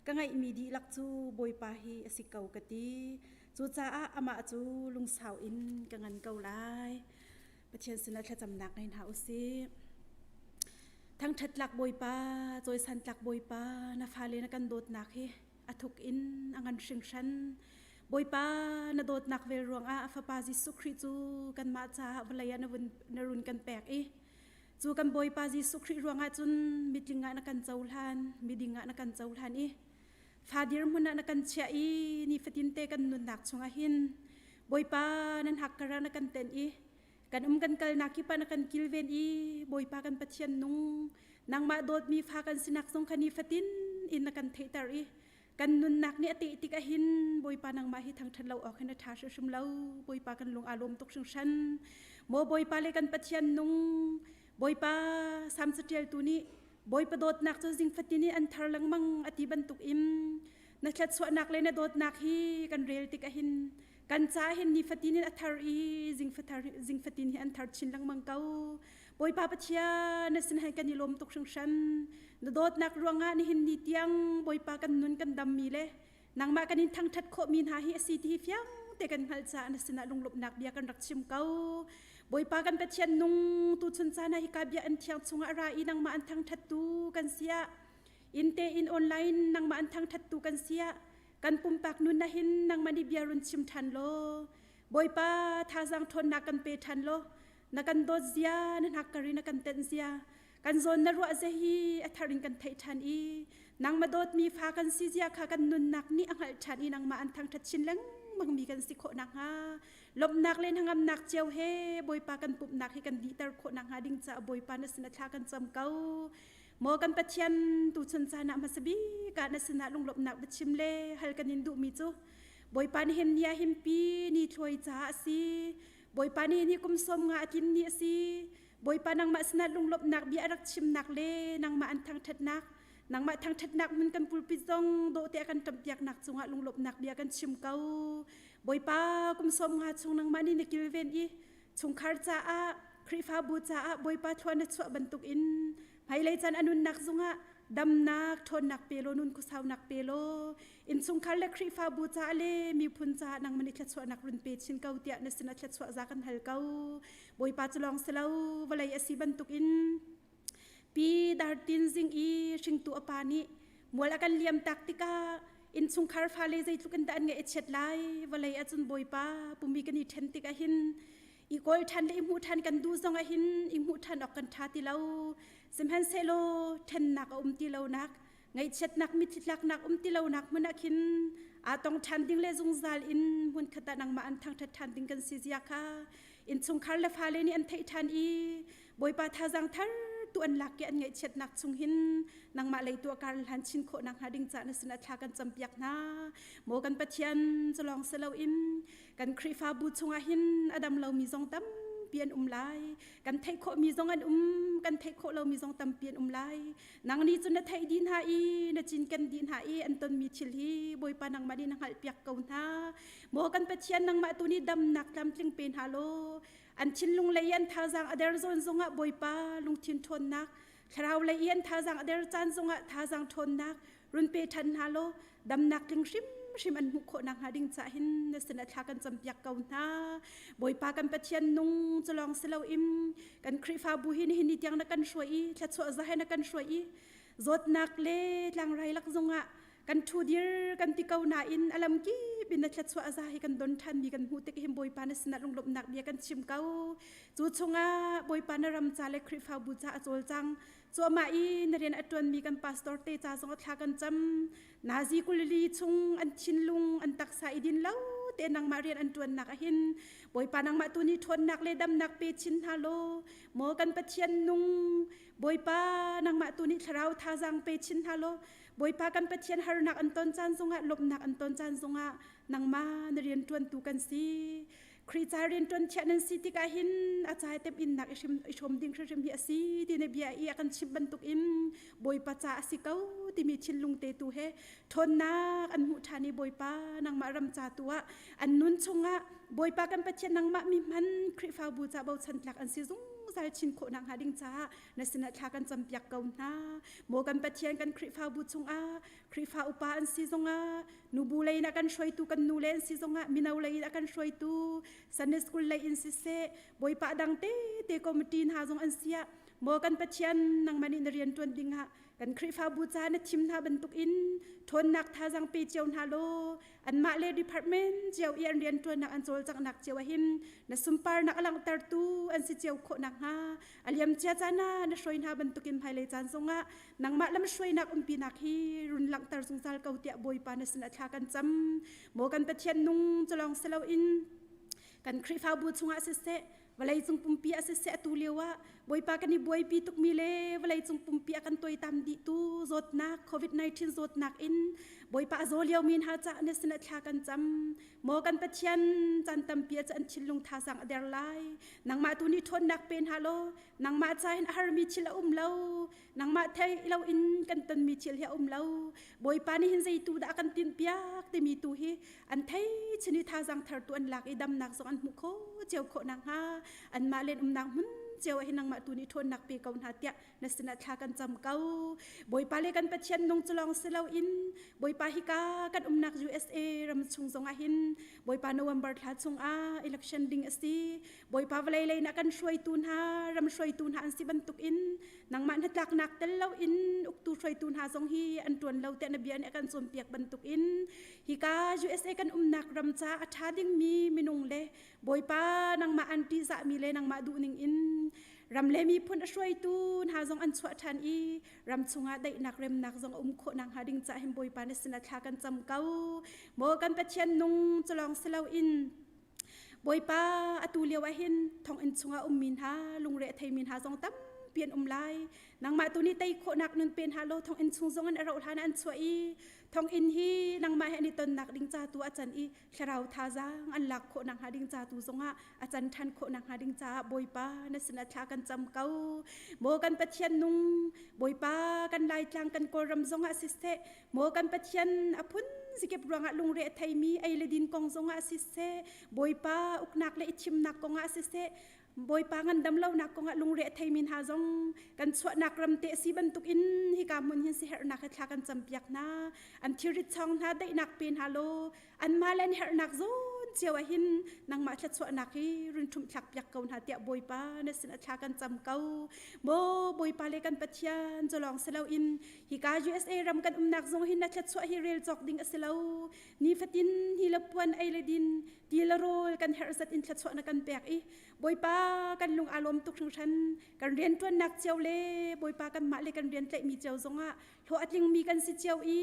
Ka ngeihmi dihlak cu Bawipa hi a si ko ka ti. Cucaah amah cu lungsau in ka ngan ko lai. Pathian sinah thlacamnak ngei hna usih. Thangṭhat tlak Bawipa, cawisan tlak Bawipa, na fale na kan dawtnak hi a thuk in a ngan hringhran. Bawipa, na dawtnak vel ruangah a Fapa Jesuh Khrih cu kanmah caah vawlei ah na, vun, na run kan pek i cu kan Bawipa Jesuh Khrih ruangah cun mitling ah na kan cohlan, miding ah na kan cohlan i fa dirhmun ah na kan chiah i nifatinte kan nunnak chungah hin Bawipa nan hakkar ah na kan tenh i kan um kan kalnak kip ah na kan kilven i Bawipa kan Pathian nung nangmah dawtmi fa kan sinak zong kha nifatin in na kan theihter i kan nunnak nih a teh tik ahhin Bawipa nangmah hi thangṭhat lo awk hin a ṭha hrimhrim lo. Bawipa kan lung aa lawm tuk hringhran. Maw Bawipa le kan Pathian nung Bawipa Salm caṭialtu nih Bawipa dawtnak cu zing fatin in an thar lengmang a ti bantuk in na thluachuahnak le na dawtnak hi kan rel tik ahhin kan ca hin nifatin in a thar i zing fatin hi an thar chin lengmang ko. Bawipa Pathian na sin han kan i lawm tuk hringhran. Na dawtnak ruangah nihin ni tiang Bawipa kan nun kan dammi le nangmah kan in thangṭhat khawhmi hna hi a si ti hi fiang te kan hngalh caah na sinah lunglawmhnak bia kan rak chim ko. Bawipa kan Pathian nung tuchun caan ah hika bia an thiang chungah ra i nangmah an thangṭhattu kan si ah inn te in online nangmah an thangṭhattu kan si ah kan pumpak nun ah hin nangmah nih bia run chim ṭhan law Bawipa thazaang ṭhawnnak kan pe ṭhan law na kan dawt zia na hnakkar i na kan tenh zia kan zawn na ruah zia hi a thar in kan theih ṭhan i nangmah dawtmi fa kan si zia kha kan nunnak nih a hngalh ṭhan i nangmah an thangṭhat chin lengmang mi kan si khawh nakhnga lawmhnak le hnangamnak cio he Bawipa kan pumhnak hi kan dihter khawh nakhnga ding caah Bawipa na sin a thla kan cam ko. Maw kan Pathian tuchun caan ah hmasa bik ah na sinah lunglawmhnak biachim le hal kan in duhmi cu Bawipa nihin ni ah himpi ni thluai caah a si. Bawipa nih ni kum 50 a tlin ni a si. Bawipa nangmah sinah lunglawmhnak bia a rak chimnak le nangmah an thangṭhatnak nangmah thangṭhatnak hmun kan pulpit zong dawh te a kan ṭamhpiaknak cungah lunglawmhnak bia kan chim ko. Bawipa kum 50 chung nangmah nih na kilven i chungkhar caah Khrihfabu caah Bawipa thlua na chuah bantukin hmailei caan a nunnak zungah damnak ṭhawnnak pe law nun khuasaunak pe law innchungkhar le Khrihfabu caah le miphun caah nangmah nih thluachuahnak run pe chin ko tiah na sinah thluachuah za kan hal ko. Bawipa cu lawng si lo vawlei a si bantukin Pi Dartin Zing i hringtu a pa nih mual a kan liam tak tikah innchungkhar fale zeitluk in dah an ngaih a chiat lai vawlei ahcun Bawipa pumi kan i ṭhen tik ahhin i kawl ṭhan le i hmuh ṭhan kan duh zong ahhin i hmuh ṭhan awk kan ṭha ti lo sihmanhsehlaw ṭhennak a um ti lonak ngaihchiatnak mitthli tlaknak um ti lonak hmun ah khin aa tong ṭhan ding le zungzal in hmunkhat ah nangmah an thangṭhat ṭhan ding kan si zia kha innchungkhar le fale nih an theih ṭhan i Bawipa thazaang thar tu an lak i an ngaihchiatnak chung hin nangmah lei tuah kar hlan chin khawh nak hnga ding ca na sinah thla kan campiak hna maw kan Pathian culawng si loin kan Khrihfabu chungah hin a dam lomi zong tampi an um lai kan theih khawhmi zong an um kan theih khawh lomi zong tampi an um lai nang nih cun na theih dih hna i na cinken dih hna i an tonmi thil hi Bawipa nangmah nih na hngalhpiak ko hna maw kan Pathian nangmah tu nih damnak tlamtling pe hna law an thinlung lei i an thazaang a der zawn zongah Bawipa lungthin ṭhawnnak thlarau lei i an thazaang a der caan zongah thazaang ṭhawnnak run pe ṭhan hna law damnak tling hrimhrim an hmuh khawh nakhnga ding caah hin na sinah thla kan campiak ko hna. Bawipa kan Pathian nung culawng si loin kan Khrihfabu hi nihin ni tiang na kan hruai i thluachuah za he na kan hruai i zawtnak le tlangrai lak zongah kan ṭhu dir kan ti ko nain a lam kip in na thluachuah za hi kan don ṭhanmi kan hmuh tik hin Bawipa na sinah lunglawmhnak bia kan chim ko. Cu chungah Bawipa na ram ca le Khrihfabu ca a cawlcang cuahmah i na rian a ṭuanmi kan pastor te ca zong thla kan cam. Nazi kulili chung an thinlung an taksa i din lo te nangmah rian an ṭuannak ahhin Bawipa nangmah tu nih ṭhawnnak le damnak pe chin hna law maw kan Pathian nung Bawipa nangmah tu nih thlarau thazaang pe chin hna law Bawipa kan Pathian harnak an ton caan zongah lawmhnak an ton caan zongah nangmah na rian ṭuantu kan si. Khrih ca rianṭuan thiah nan si tikah hin a ca temhinnak i hrim i hrawm ding hrimhrim hi a si ti na bia i a kan chimh bantukin Bawipa ca a si ko timi thinlung te tu he ṭhawnnak an hmuh ṭhan i Bawipa nangmah ram ca tu ah an nun chungah Bawipa kan Pathian nangmah mi hman Khrihfabu ca bochan tlak an si zungzal chin khawh nakhnga ding caah na sinah thla kan campiak ko hna. Maw kan Pathian kan Khrihfabu chungah Khrihfa upa an si zongah nubu lei in a kan hruaitu kan nu le an si zongah mino lei in a kan hruaitu Sunday school lei in siseh Bawipa dang te te committee hna zong an siah maw kan Pathian nangmah nih na rian ṭuan dingah kan Khrihfabu ca na thim hna bantukin ṭhawnnak thazaang pe cio hna law anmah le department cio i an rianṭuannak an cawlcanghnak cio ahhin na sunparnak a langhtertu an si cio khawh nakhnga a liamcia caan ah na hruai hna bantukin hmailei caan zongah nangmah lamhruainak umpinak hi run langhter zungzal ko tiah Bawipa na sinah thla kan cam maw kan Pathian nung culawng si loin kan Khrihfabu chungah siseh vawleicung pumpi ah siseh atu lio ah Bawipa kan i buaipi tukmi le vawleicung pumpi a kan tuaitam dihtu zawtnak COVID-19 zawtnak in Bawipa a zaw liomi hna caah na sinah thla kan cam maw kan Pathian caan tampi ah an thinlung thazaang a der lai nangmah tu nih ṭhawnnak pe hna law nangmah ca hin a harmi thil a um lo nangmah thei lo in kan tonmi thil hi a um lo Bawipa nih hin zeitu dah a kan tinhpiak timi tu hi an thei chin i thazaang thar tu an lak i damnak zong an hmuh khawh cio khawh nakhnga anmah len umnak hmun cio ah hin nangmah tu nih ṭhawnnak pe ko hna tiah na sinah thla kan cam ko Bawipa le kan Pathian nung cu lawng si loin Bawipa hika kan umnak USA ram chung zongah hin Bawipa November thla chungah election ding a si Bawipa vawlei lei na kan hruaitu hna ram hruaitu hna an si bantukin nangmah hnatlaknak tel loin uktu hruaitu hna zong hi an ṭuan lo tiah na bia nih a kan cawnpiak bantukin hika USA kan umnak ram ca a ṭha dingmi minung le Bawipa nangmah an ṭihzahmi le nangmah duhning in ram le miphun a hruaitu hna zong an chuah ṭhan i ram chungah daihnak remnak zong a um khawh nakhnga ding caah hin Bawipa na sinah thla kan cam ko maw kan Pathian nung culawng si loin Bawipa atu lio ah hin thonginn chungah ummi hna lungre a theimi hna zong tampi an um lai nangmah tu nih tei khawhnak nun pe hna law thonginn chung zong in a rauh hlan ah an chuah i thonginn hi nangmah he an i tonnak ding ca tu a can i thlarau thazaang an lak khawh nakhnga ding ca tu zongah a can ṭhan khawh nakhnga ding caah Bawipa na sinah thla kan cam ko maw kan Pathian nung Bawipa kan Laitlang kan Kawlram zongah siseh maw kan Pathian a phun zikip ruangah lungre a theimi ei le din kong zongah siseh Bawipa uknak le i thimnak kongah siseh Bawipa ngandam lonak kongah lungre a theimi hna zong kan chuahnak ram te a si bantukin hika hmun hin siherhnak he thla kan campiak hna an thilrit chawng hna daihnak pe hna law anmah le an herhnak zawn cio ah hin nangmah thluachuahnak hi run ṭhumh thlak piak ko hna tiah Bawipa na sin a thla kan cam ko maw Bawipa le kan Pathian cu lawng si loin hika USA ram kan umnak zong hin na thluachuah hi rel cawk ding a si lo nifatin hi le puan ei le din ti le rawl kan herh zat in thluachuah na kan pek i Bawipa kan lung aa lawm tuk hringhran kan rianṭuannak cio le Bawipa kanmah le kan rian tlaihmi cio zongah hlawh a tlingmi kan si cio i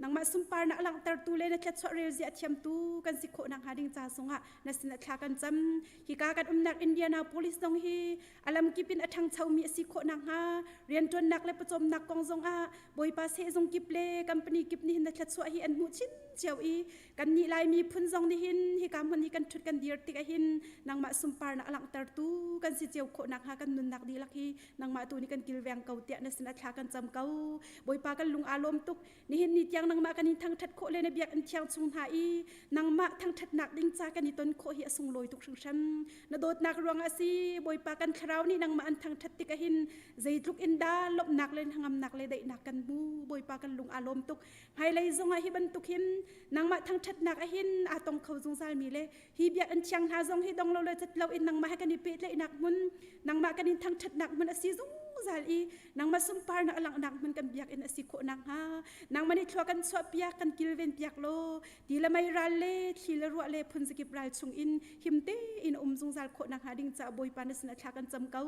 nangmah sunparnak a langhtertu le na thluachuah relzia a thiamtu kan si khawh nakhnga ding ca zongah na sinah thla kan cam hika kan umnak Indianapolis zong hi a lamkip in a ṭhangchomi a si khawh nakhnga rianṭuannak le pawcawmnak kong zongah Bawipa sehzung kip le company kip nih hin na thluachuah hi an hmuh chin cio i kannih Lai miphun zong nih hin hika hmun hi kan ṭhut kan dir tik ahhin nangmah sunparnak a langhtertu kan si cio khawh nakhnga kan nunnak dihlak hi nangmah tu nih kan kilveng ko tiah na sinah thla kan cam ko Bawipa kan lung aa lawm tuk nihin ni tiang nangmah kan in thangṭhat khawh le na biakinn thiang chung hna i nangmah thangṭhatnak ding ca kan i ton khawh hi a sunglawi tuk hringhran na dawtnak ruangah a si Bawipa kan thlarau nih nangmah an thangṭhat tik ahhin zeitluk in dah lawmhnak le hnangamnak le daihnak kan hmu Bawipa kan lung aa lawm tuk hmailei zongah hi bantuk hin nangmah thangṭhatnak ahhin aa tong kho zungzalmi le hi biakinn thiang hna zong hi dong lo le cat lo in nangmah he kan i pehtlaihnak hmun nangmah kan in thangṭhatnak hmun a si zungzal i nangmah sunparnak a langhnak hmun kan biakinn a si khawh nakhnga nangmah nih thlua kan chuahpiak kan kilven piak law ti le mei ral le thli le ruah le phunzakip ral chung in him tein um zungzal khawh nakhnga ding caah Bawipa na sinah thla kan cam ko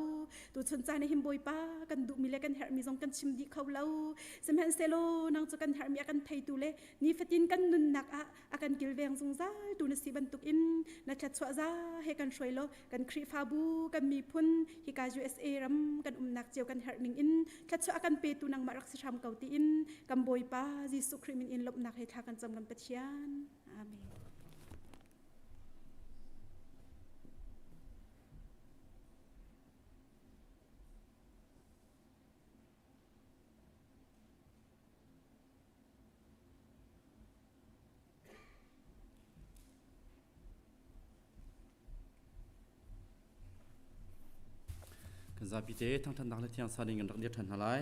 tuchun caan him Bawipa kan duhmi le kan herhmi zong kan chim dih kho lo sihmanhsehlaw nang cu kan herhmi a kan theitu le nifatin kan nunnak ah a kan kilveng zungzal tu na si bantukin na thluachuah za he kan hruai law kan Khrihfabu kan miphun hika USA ram kan umnak cio kan herh ning in thluachuah a kan petu nangmah rak si hram ko tiin kan Bawipa Jesuh Khrih min in lawmhnak he thla kan cam kan Pathian. Amen. Zapi te thangthatnak le thiang sa ding kan rak dir ṭhan hna lai.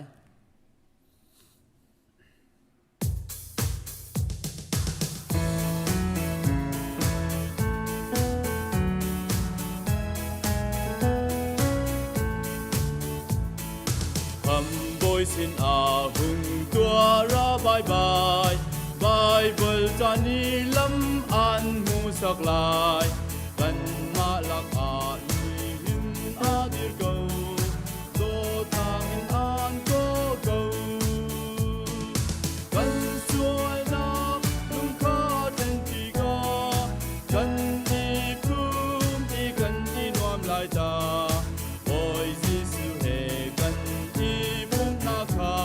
Bawi sin ah hung tua ra bye bye Bible ca ni lam an hmu sak lai kanmah lakah nihin a dir ko dawtnak in an ko ko kan sualnak lungkha thlen tikah kan i phum i kan i nuam lai ta Bawi Jesuh he kan i pumhnak kha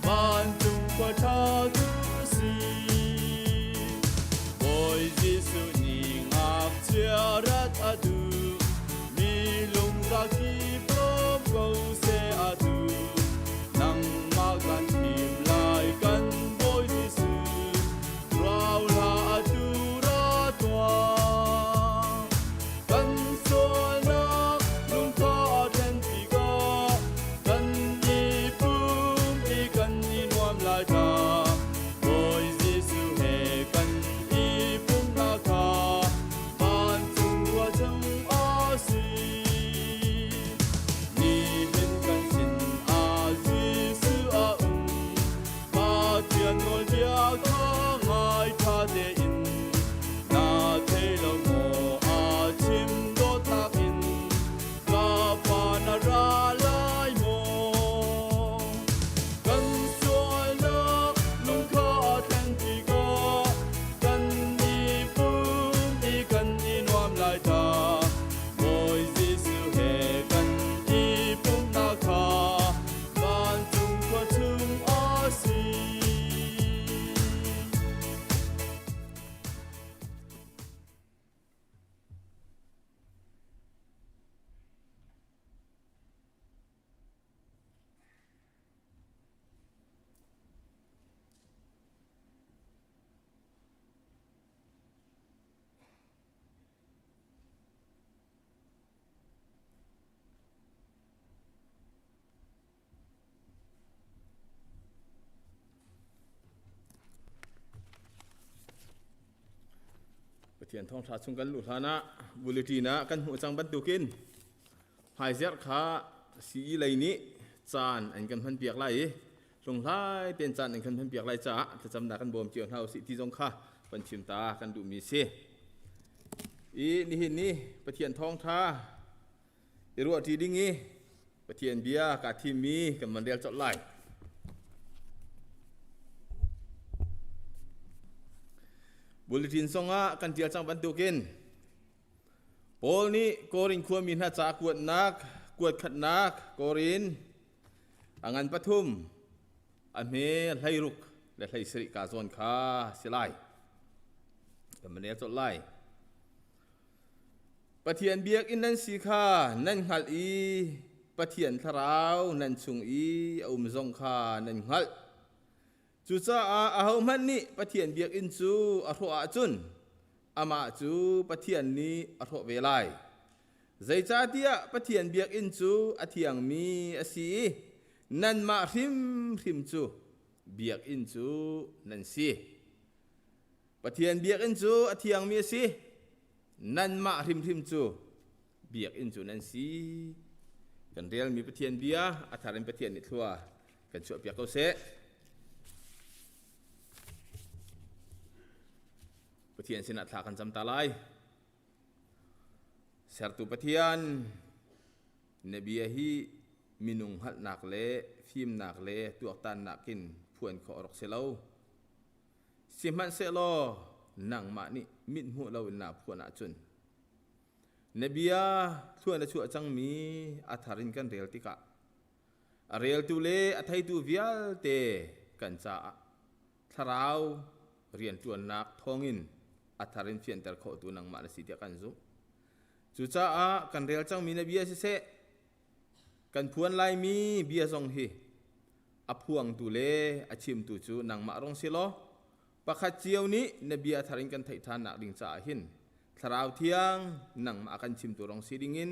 vancung khua ṭha cu si. Bawi Jesuh nih ngakchia rat a duh, mi lungzaki lawm ko seh a duh. Nangmah kan thim lai kan Bawi Jesuh, rau hlah atu ra tuah. Kan sualnak lungkha a then tikah kan i pum i kan i nuam lai ta. Bawi Jesuh he kan i pumnak kha vancung khua cung a si. Nihin kan sin ah Jesuh a um. Pathian nawlbia kha ngai ṭha tein na thei lo maw a chim dawtnak in ka pa na ra lai maw kan sualnak lungkha a thlen tikah kan i pum i kan i nuam lai ta Bawi Jesuh he kan i pumhnak kha vancung khua chung a si. Pathian thawngṭha chung kan luh hlan ah bulletin ah kan hmuh cang bantukin hmaizerh kha CE lei nih caan an kan hmanpiak lai i hlunghlai tein caan an kan hmanpiak lai caah thlacamnak kan bawm cio hna usih ti zong kha kan chim ta kan duhmi a si. I nihin ni Pathian thawngṭha i ruahṭi ding i Pathian bia kaa thimmi kan van rel colh lai. Bulletin zongah kan ṭial cang bantukin Paul nih Korin khuami hna ca kuatnak kuatkhatnak Korin a ngan pathum a hme 16 le 17 ka zawn kha si lai. Kan van rel colh lai. Pathian biakinn nan si kha nan hngalh i Pathian Thlarau nan chung i a um zong kha nan hngalh. Cucaah ahohmanh nih Pathian biakinn cu a hrawh ahcun amah cu Pathian nih a hrawh ve lai. Zeicahtiah Pathian biakinn cu a thiangmi a si i nanmah hrimhrim cu biakinn cu nan si. Pathian biakinn cu a thiangmi a si. Nanmah hrimhrim cu biakinn cu nan si. Kan relmi Pathian bia a thar in Pathian nih thlua kan chuahpiak ko seh. Pathian sinah thla kan cam ta lai. Sertu Pathian, na bia hi minung hngalhnak le fimnak le tuaktannak in phuan khawh a rak si lo. Sihmanhsehlaw nangmah nih mithmuh loin naa phuan ahcun na bia thluan a chuah cangmi a thar in kan rel tikah a reltu le a theitu vialte kan caah thlarau rianṭuannak thawngin a thar in fianter khawhtu nangmah na si tiah kan zumh. Cucaah kan rel cangmi na bia siseh, kan phuan laimi bia zong hi a phuangtu le a chimtu cu nangmah rong si law pakhat cio nih na bia thar in kan theih ṭhan nak ding caah hin thlarau thiang nangmah kan chimtu rong si dingin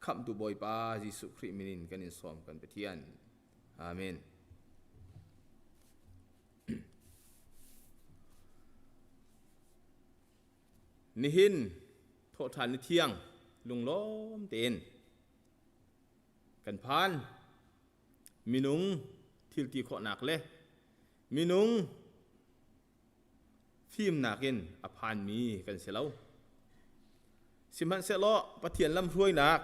Khamhtu Bawipa Jesuh Khrih min in kan in sawm kan Pathian. Amen. Nihin thawhṭhan ni thiang lunglawm tein kan phan. Minung thil ti khawhnak le minung fimnak in a phanmi kan si lo. Sihmanhsehlaw Pathian lamhruainak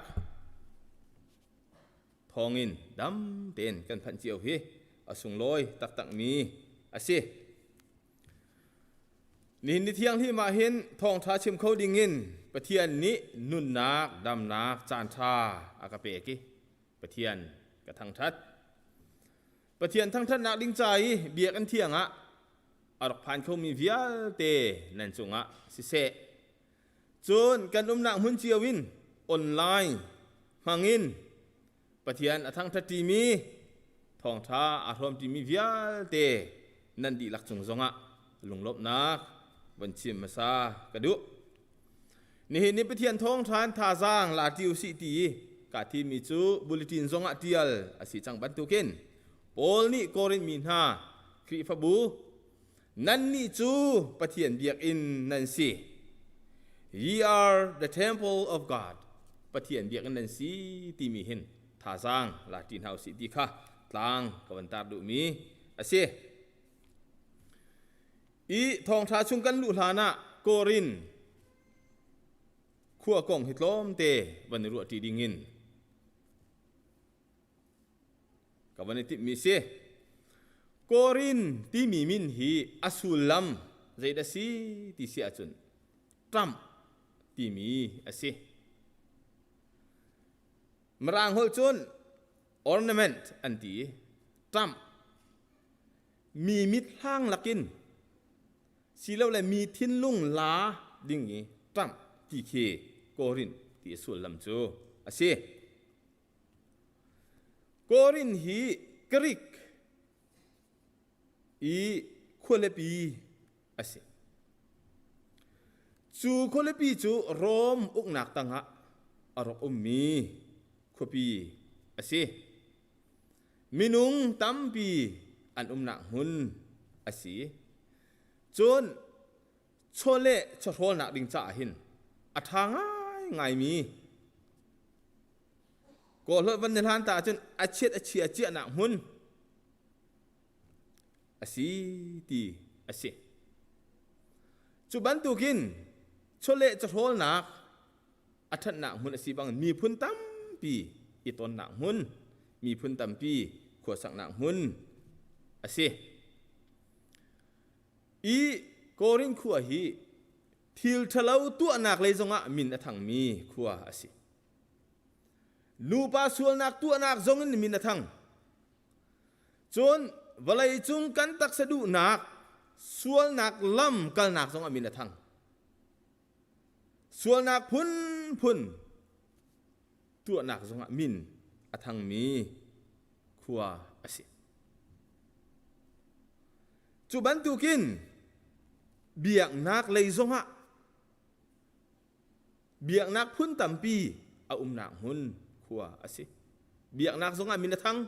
thawngin dam tein kan phanh cio hi a sunglawi taktakmi a si. Nihin ni thianghlim ah hin thawngṭha chim kho dingin Pathian nih nunnak damnak caanṭha a ka pek i Pathian ka thangṭhat. Pathian thangṭhatnak ding ca i biakinn thiang ah a rak phan khomi vialte nan cungah siseh, cun kan umnak hmun cio in online hmangin Pathian a thangṭhatṭimi thawngṭha aa hrawmṭimi vialte nan dihlak cung zongah lunglawmhnak von chim hmasa ka duh. Nihin ni Pathian thawngṭha in thazaang la ṭi usih ti i kaa thimmi cu bulletin zongah ṭial a si cang bantukin Paul nih Korin mi hna Khrihfabu nannih cu Pathian biakinn nan si. Ye are the temple of God. Pathian biakinn nan si timi hin thazaang la ṭi hna usih ti kha tlang ka van tar duhmi a si. I thawngṭha chung kan luh hlan ah Korin khua kong hi tlawmte van i ruahṭi dingin ka van i timhmi si. Korin timi min hi a sullam zeidah si ti si ahcun ṭamh timi a si. Mirang holh cun ornament an ti i ṭamh mi mit hlang lakin silole mi thinlung la ding i ṭamh ti khi Korin ti a sullam cu a si. Korin hi Greek i khualipi a si. Cu khualipi cu Rom uknak tangah a rak ummi khuapi a si. Minung tampi an umnak hmun a si. Cun chawleh chawhrawlnak ding caah hin a ṭha ngaingaimi kawlholh van ni hlan ta ahcun a chiat a chia ciahnak hmun a si ti a si. Cu bantukin chawleh chawhrawlnak a ṭhatnak hmun a si bang miphun tampi i tonnak hmun, miphun tampi khuasaknak hmun a si. I Korin khua hi thil ṭhalo tuahnak lei zongah min a thangmi khua a si. Nupa sualnak tuahnak zongin min a thang. Cun vawleicung kan taksa duhnak sualnak lam kalnak zongah min a thang. Sualnak phunphun tuahnak zongah min a thangmi khua a si. Cu bantukin biaknak lei zongah biaknak phun tampi a umnak hmun khua a si. Biaknak zongah min a thang.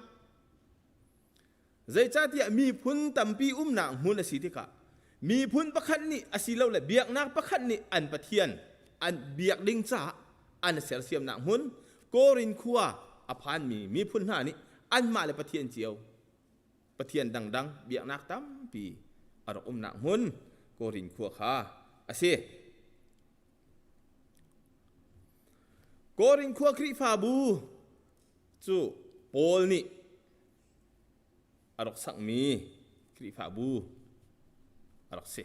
Zeicahtiah miphun tampi umnak hmun a si tikah miphun pakhat nih asilole biaknak pakhat nih an pathian an biak ding caah an sersiamnak hmun Korin khua a phanmi miphun hna nih anmah le pathian cio pathian dangdang biaknak tampi a rak umnak hmun Korin khua kha a si. Korin khua Khrihfabu cu Paul nih a rak sakmi Khrihfabu a rak si.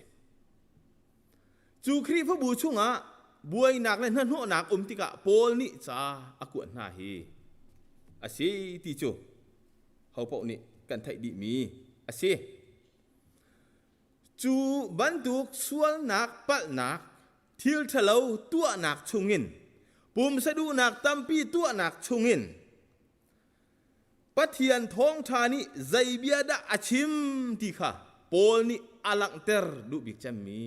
Cu Khrihfabu chungah buainak le hnahnawhnak um tikah Paul nih ca a kuat hna hi a si ti cu hopaoh nih kan theih dihmi a si. Cu bantuk sualnak palhnak thil ṭhalo tuahnak chungin pumsa duhnak tampi tuahnak chungin Pathian thawngṭha nih zei bia dah a chim ti kha Paul nih a langhter duh bik cemmi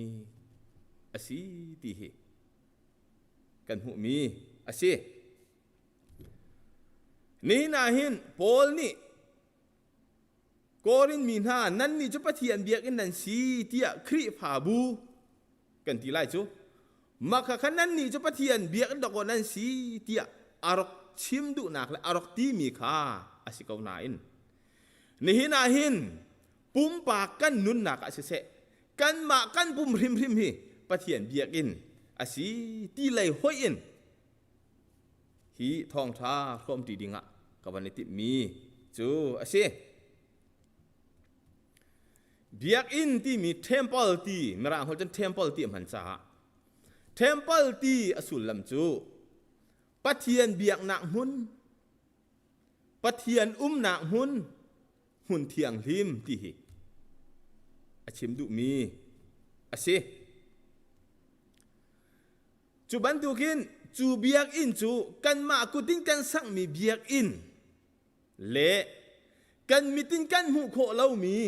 a si ti hi kan hmuhmi a si. Nihin ah hin Paul nih Korin mi hna nannih cu Pathian biakinn nan si tiah Khrihfabu kan ti lai cu mah kha khan nannih cu Pathian biakinn dawkaw nan si tiah a rak chim duhnak le a rak timi kha a si ko nain nihin ah hin pumpak kan nunnak ah siseh kanmah kan pum hrimhrim hi Pathian biakinn a si ti lei hoih in hi thawngṭha hrawmṭi dingah ka van i timhmi cu a si. Biakinn timi temple ti Mirang holh cun temple ti a hman caah temple ti a sullam cu Pathian biaknak hmun, Pathian umnak hmun, hmun thianghlim ti hi a chim duhmi a si. Cu bantukin cu biakinn cu kanmah kut in kan sakmi biakinn le kan mit in kan hmuh khawh lomi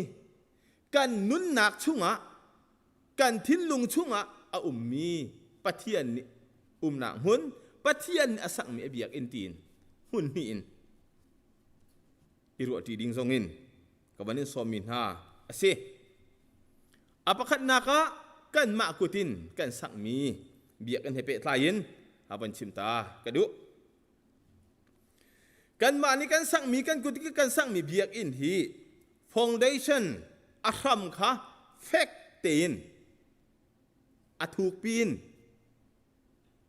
kan nunnak chungah kan thinlung chungah a ummi Pathian nih umnak hmun Pathian nih a sakmi a biakinn tiin hmun hnih in i ruahṭi ding zongin ka van in sawmmi hna a si. A pakhatnak ah kanmah kut in kan sakmi biakinn he pehtlai in a van chim ta ka duh. Kanmah nih kan sakmi kan kut in kan sakmi biakinn hi foundation a hram kha fek tein a thukpi in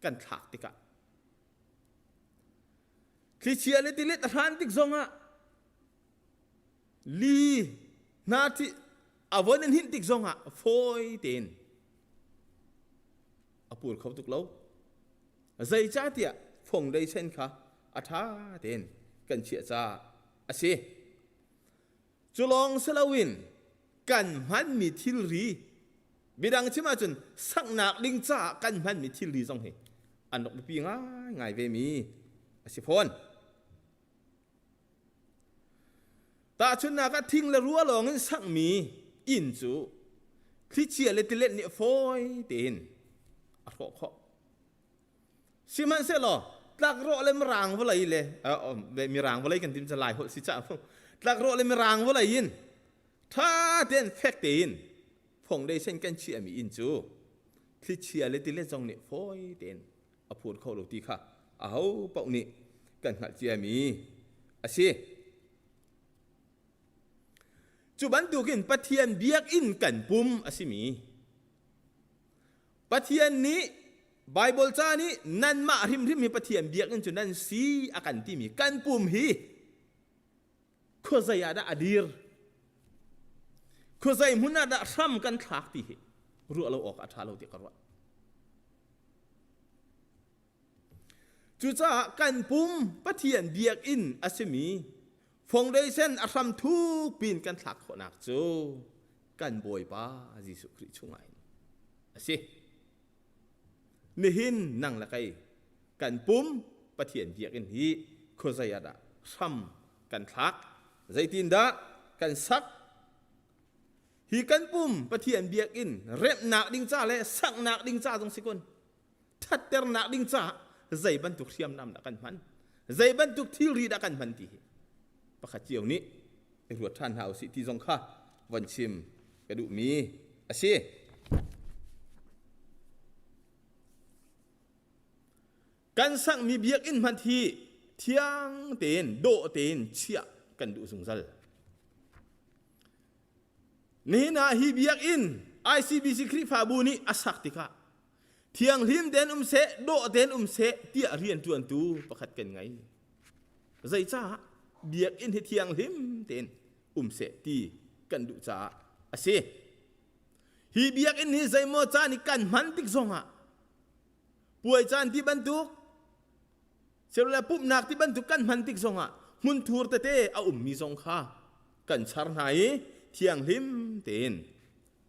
kan thlak tikah thlichia le tilet a hran tik zongah li hna thi a von in hinh tik zongah fawi tein a pur kho tuk lo zeicahtiah foundation kha a ṭha tein kan chiah caah a si cu lawng si loin kan hmanmi thilri midang chim ahcun saknak ding caah kan hmanmi thilri zong hi an rak biapi ngaingai ve mi a si fawn Tahchunhnak ah thing le rua lawng in sakmi inn cu thlichia le tilet nih fawi tein a hrawh khawh. Sihmanhsehlaw tlakrawh le mirang vawlei le mirang vawlei kan tim cu lai holh si caah tlakrawh le mirang vawlei in ṭha tein fek tein foundation kan chiahmi inn cu thlichia le tilet zong nih fawi tein a phur kho lo ti kha aho paoh nih kan hngalh ciami a si. Cu bantukin Pathian biakinn kan pum a simi Pathian nih Baibal ca nih nanmah hrimhrim hi Pathian biakinn cu nan si a kan timi kan pum hi khuazei ah dah a dir khuazei hmun ah dah hram kan thlak ti hi ruah lo awk a ṭha lo ti ka ruah cucaah kan pum Pathian biakinn a simi foundation a hram thuk pin kan thlak khawhnak cu kan Bawipa Jesuh Khrih chungah hin a si nihin nang le kei kan pum Pathian biakinn hi khuazei ah dah hram kan thlak zeitindah kan sak hi kan pum Pathian biakinn remhnak ding ca le saknak ding ca zong si kun thatternak ding ca zei bantuk hriamnam dah kan hman zei bantuk thilri dah kan hman ti hi pakhat cio nih i ruat ṭhan hna usih ti zong kha von chim ka duhmi a si. Kan sakmi biakinn hmanh hi thiang tein dawh tein chiah kan duh zungzal. Nihin ah hi biakinn ICBC Khrihfabu nih a sak tikah thianghlim tein um seh, dawh tein um seh tiah rianṭuantu pakhat kan ngei. Zeicah biakinn hi thianghlim tein um seh ti kan duh caah a si. Hi biakinn hi zeimaw caan i kan hman tik zongah puai caan ti bantuk le pumhnak ti bantuk kan hman tik zongah hmunthur tete a ummi zong kha kan char hna i thianghlim tein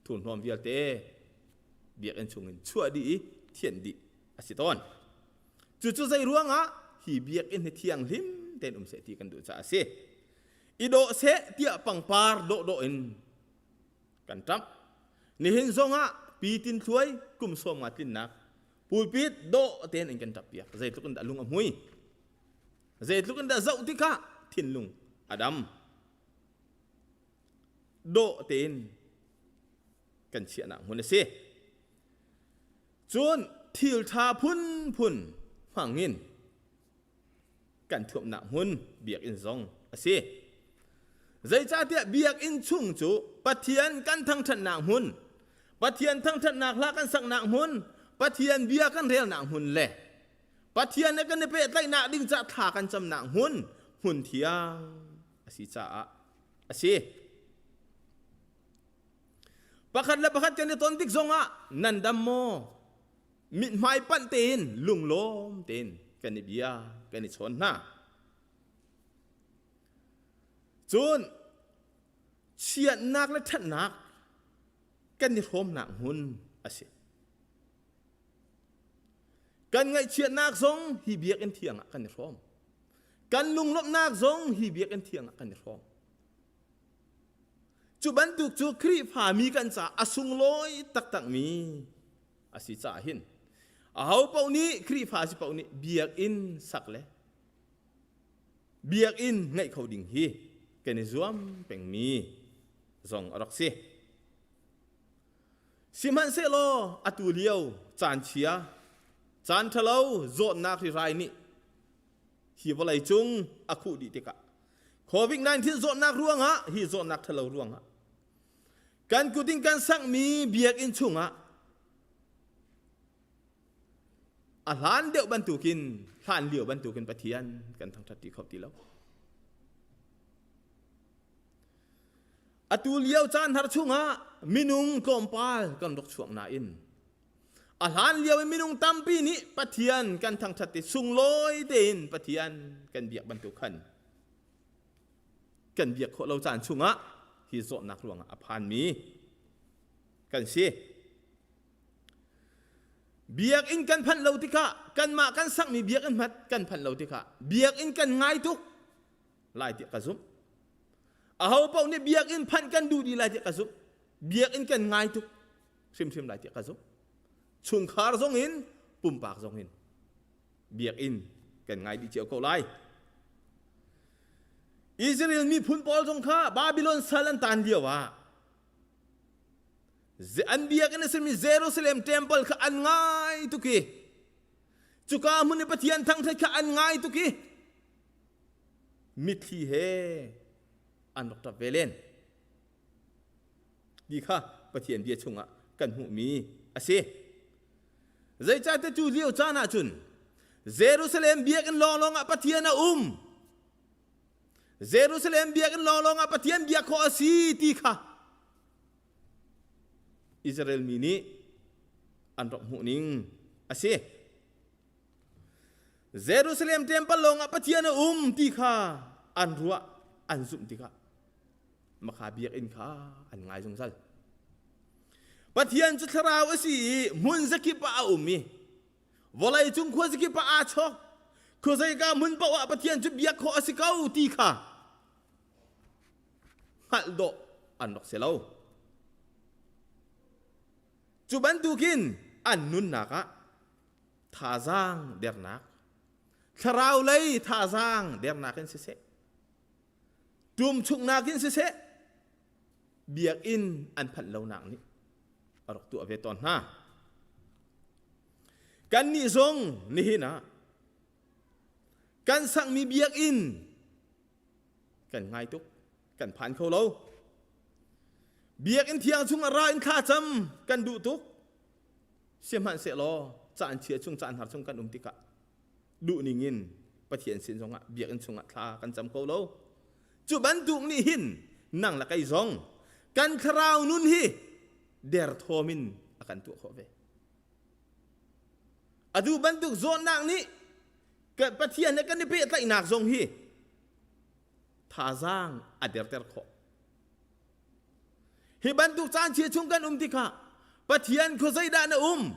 thurhnawm vialte biakinn chungin chuah dih i thianh dih a si tawn. Cucu zei ruangah hi biakinn hi thianghlim tein um seh ti kan duh caah a si. I dawh seh tiah pangpar dawhdawh in kan ṭamh. Nihin zongah pi tin thluai kum 50 tlinnak pulpit dawh tein in kan ṭap piak. Zeitluk in dah lung a hmui. Zeitluk in dah zoh tikah thinlung a dam. Dawh tein kan chiahnak hmun a si. Cun thil ṭha phunphun hmangin kan thuamnak hmun biakinn zong a si. Zeicahtiah biakinn chung cu Pathian kan thangṭhatnak hmun, Pathian thangṭhatnak hla kan saknak hmun, Pathian bia kan relnak hmun le Pathian he kan i pehtlaihnak ding caah thla kan camnak hmun, hmun thiang a si caah a si. Pakhat le pakhat kan i ton tik zongah nan dam maw? Mithmai panh tein lunglawm tein kan i bia kan i chawn hna. Cun chiatnak le ṭhatnak kan i hrawmnak hmun a si. Kan ngaihchiatnak zong hi biakinn thiang ah kan i hrawm. Kan lunglawmhnak zong hi biakinn thiang ah kan i hrawm. Cu bantuk cu Khrihfami kan caah a sunglawi taktakmi a si caah hin aho paoh nih Khrihfa si paoh nih biakinn sak le biakinn ngeih kho ding hi kan i zuam pengmi zong a rak si. Sihmanhsehlaw atu lio caan chia, caan ṭhalo zawtnak hrirai nih hi vawlei cung a khuh dih tikah COVID-19 zawtnak ruangah hi zawtnak ṭhalo ruangah kan kut in kan sakmi biakinn chungah a hlan deuh bantukin hlan lio bantukin Pathian kan thangṭhat ti kho ti lo. Atu lio caan har chungah minung tlawmpal kan rak chuak nain a hlan lio i minung tampi nih Pathian kan thangṭhat i sunglawi tein Pathian kan biak bantuk khan kan biak khawh lo caan chungah hi zawtnak ruangah a phanmi kan si. Biakinn kan phanh lo tikah kanmah kan sakmi biakinn hmat kan phanh lo tikah biakinn kan ngai tuk lai tiah ka zumh. Aho paoh nih biakinn phanh kan duh dih lai tiah ka zumh. Biakinn kan ngai tuk hrimhrim lai tiah ka zumh. Chungkhar zong in pumpak zong in biakinn kan ngai dih cio ko lai. Israel miphun pawl zong kha Babylon sal an tan lio ah an biakinn a simi Jerusalem temple kha an ngai tuk i cuka hmun i Pathian thangṭhat kha an ngai tuk i mitthli he an rak ṭap ve len ti kha Pathian bia chungah kan hmuhmi a si. Zeicahtiah cu lio caan ah cun Jerusalem biakinn lawnglawng ah Pathian a um. Jerusalem biakinn lawnglawng ah Pathian biak khawh a si ti kha Israel mi nih an rak hmuh ning a si. Jerusalem temple lawngah Pathian a um ti kha an ruah an zumh tikah makha biakinn kha an ngai zungzal. Pathian cu thlarau a si i hmun zakip ah a um i vawlei cung khua zakip ah aa chawk khuazeika hmun paoh ah Pathian cu biak khawh a si ko ti kha hngalh dawh an rak si lo. Cu bantukin an nunnak ah thazaang dernak thlarau lei thazaang dernak in siseh ṭumchuknak in siseh biakinn an phanh lonak nih a rak tuah ve tawn hna kannih zong nihin ah kan sakmi biakinn kan ngai tuk kan phan kho lo biakinn thiang chung ah ra in thla cam kan duh tuk Sihmanhsehlaw caan chia chung caan har chung kan um tikah duhning in Pathian sin zongah biakinn chungah thla kan cam ko lo. Cu bantuk nih hin nang le kei zong kan thlarau nun hi derthawm in a kan tuah khawh ve. Atu bantuk zawtnak nih Pathian he kan i pehtlaihnak zong hi thazaang a derter khawh. Hi bantuk caan chia chung kan um tikah Pathian khuazeidah na um?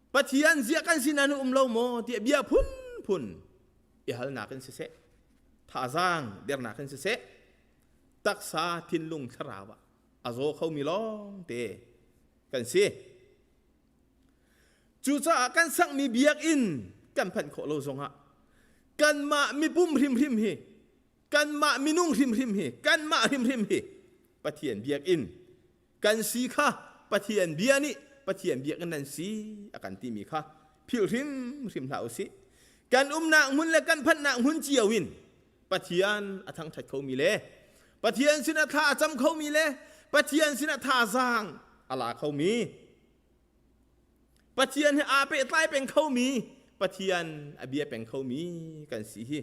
Pathian ziah kan sinah na um lo maw? tiah bia phunphun i halnak in siseh, thazaang dernak in siseh, taksa thinlung thlarau ah a zaw khomi lawng te kan si. Cucaah kan sakmi biakinn kan phanh khawh lo zongah. Kanmah mipum hrimhrim hi, kanmah minung hrimhrim hi, kanmah hrimhrim hi Pathian biakinn kan si kha Pathian bia nih Pathian biakinn nan si a kan timi kha philh hrimhrim hlah usih. Kan umnak hmun le kan phanhnak hmun cio in Pathian a thangṭhat khomi le Pathian sinah thla a cam khomi le Pathian sinah thazaang a la khomi Pathian he aa pehtlai peng khomi Pathian a bia peng khomi kan si hi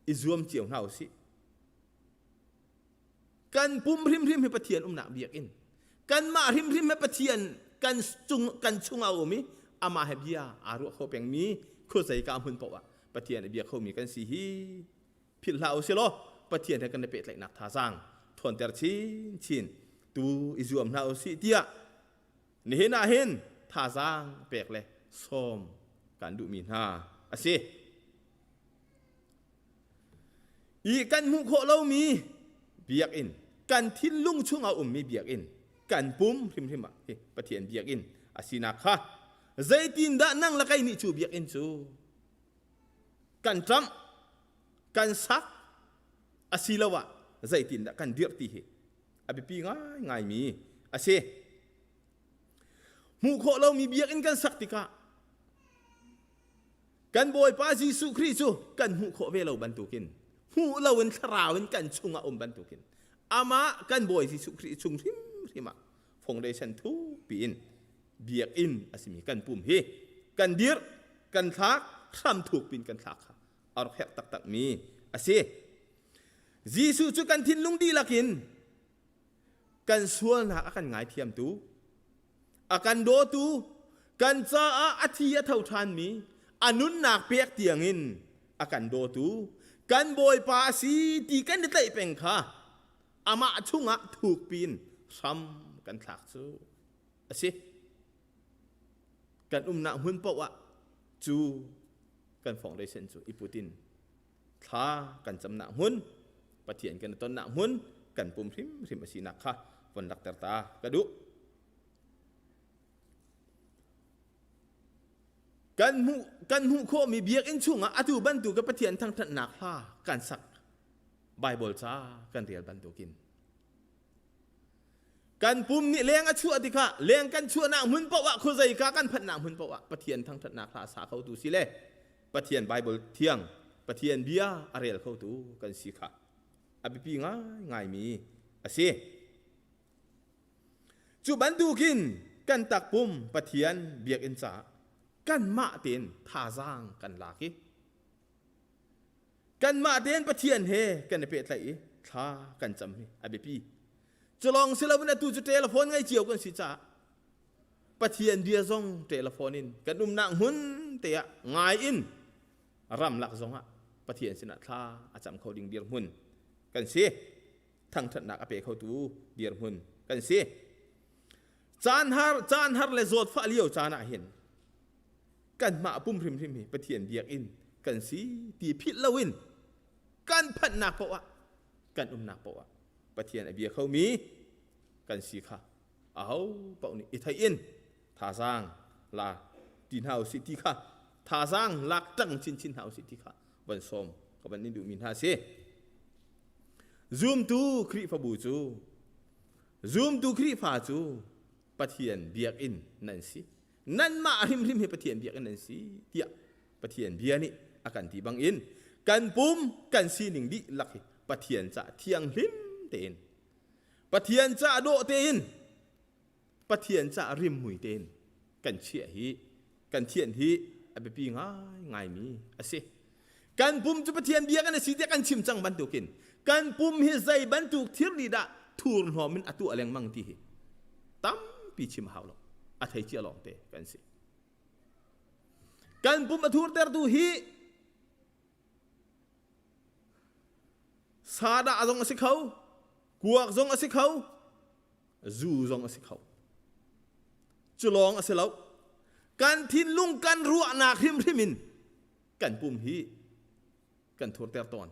i zuam cio hna usih. Kan pum hrimhrim hi Pathian umnak biakinn. Kanmah hrimhrim hi Pathian kan cung kan chungah a um i amah he bia aa ruah kho pengmi khuazei ka hmun paoh ah Pathian a bia khomi kan si hi philh hlah usih law Pathian he kan i pehtlaihnak thazaang ṭhawnter chinchin tu i zuam hna usih tiah nihin ah hin thazaang pek le sawm kan duhmi hna a si. I kan hmuh khawh lomi biakinn, kan thinlung chungah ummi biakinn, kan pum hrimhrim ah hi Pathian biakinn a sinak kha zeitindah nang le kei nih cu biakinn cu kan ṭamh, kan sak asiloah zeitindah kan dirh ti hi a biapi ngaingaimi a si. Hmuh khawh lomi biakinn kan sak tikah Kan Bawipa Jesuh Khrih cu kan hmuh khawh ve lo bantukin hmuh loin thlarau in kan chungah um bantukin amah kan Bawi Jesuh Khrih chung hrimhrim ah foundation thukpi in biakinn a simi kan pum hi kan dirh kan thlak hram thukpi in kan thlak kha a rak herh taktakmi a si. Jesuh cu kan thinlung dihlak in kan sualnak a kan ngaithiamtu a kan dawtu kan caah a thi a tho ṭhanmi a nunnak pek tiangin a kan dawtu kan bawipa a si ti kan i tlaih peng kha amah chungah thukpi in hram kan thlak cu a si kan umnak hmun paoh ah cu kan foundation cu i put in thla kan camnak hmun Pathian kan i tonnak hmun kan pum hrimhrim a sinak kha von lakter ta ka duh. Kan hmuh kan hmuh khawhmi biakinn chungah atu bantuk ka Pathian thangthatnak hla kan sak Bible ca kan rel bantukin Kan pum nih leng a chuah tikah leng kan chuahnak hmun paoh ah khuazei ka kan phanhnak hmun paoh ah Pathian thangṭhatnak hla a sa khotu si le Pathian Bible thiang Pathian bia a rel khotu kan si kha a biapi ngaingaimi a si. Cu bantukin kan takpum Pathian biakinn caah kanmah tein thazaang kan lak i Kanmah tein Pathian he kan i pehtlaih i thla kan cam hi a biapi. Culawng si loin atu cu telephone ngei cio kan si caah Pathian bia zong telephone in kan umnak hmun te ah ngai in ramlak zongah Pathian sinah thla a cam kho ding dirhmun kan si. Thangṭhatnak a pe khotu dirhmun kan si. Caan har, caan har le zawtfah lio caan ah hin kanmah pum hrimhrim hi Pathian biakinn kan si ti philh loin kan phanhnak paoh ah kan umnak paoh ah Pathian a bia khomi kan si kha aho paoh nih i theih in thazaang la ti hna usih ti kha thazaang lak ṭang chinchin hna usih ti kha van sawm ka van in duhmi hna si. Zumtu Khrihfabu cu zumtu Khrihfa cu Pathian biakinn nan si. Nanmah hrimhrim hi Pathian biakinn nan si tiah Pathian bia nih a kan ti bangin kan pum kan sining dihlak hi Pathian caah thianghlim tein Pathian caah dawh tein Pathian caah rimhmui tein kan chiah hi kan thian hi a biapi ngaingaimi a si. Kan pum cu Pathian biakinn a si tiah kan chim cang bantukin kan pum hi zei bantuk thil dah thurhnawm in a tuah lengmang ti hi tampi chim hau lo a thei cia lawng te kan si. Kan pum a thurtertu hi sadah zong a si kho, kuak zong a si kho, zu zong a si kho. Cu lawng a si lo. Kan thinlung kan ruahnak hrimhrim in kan pum hi kan thurter tawn.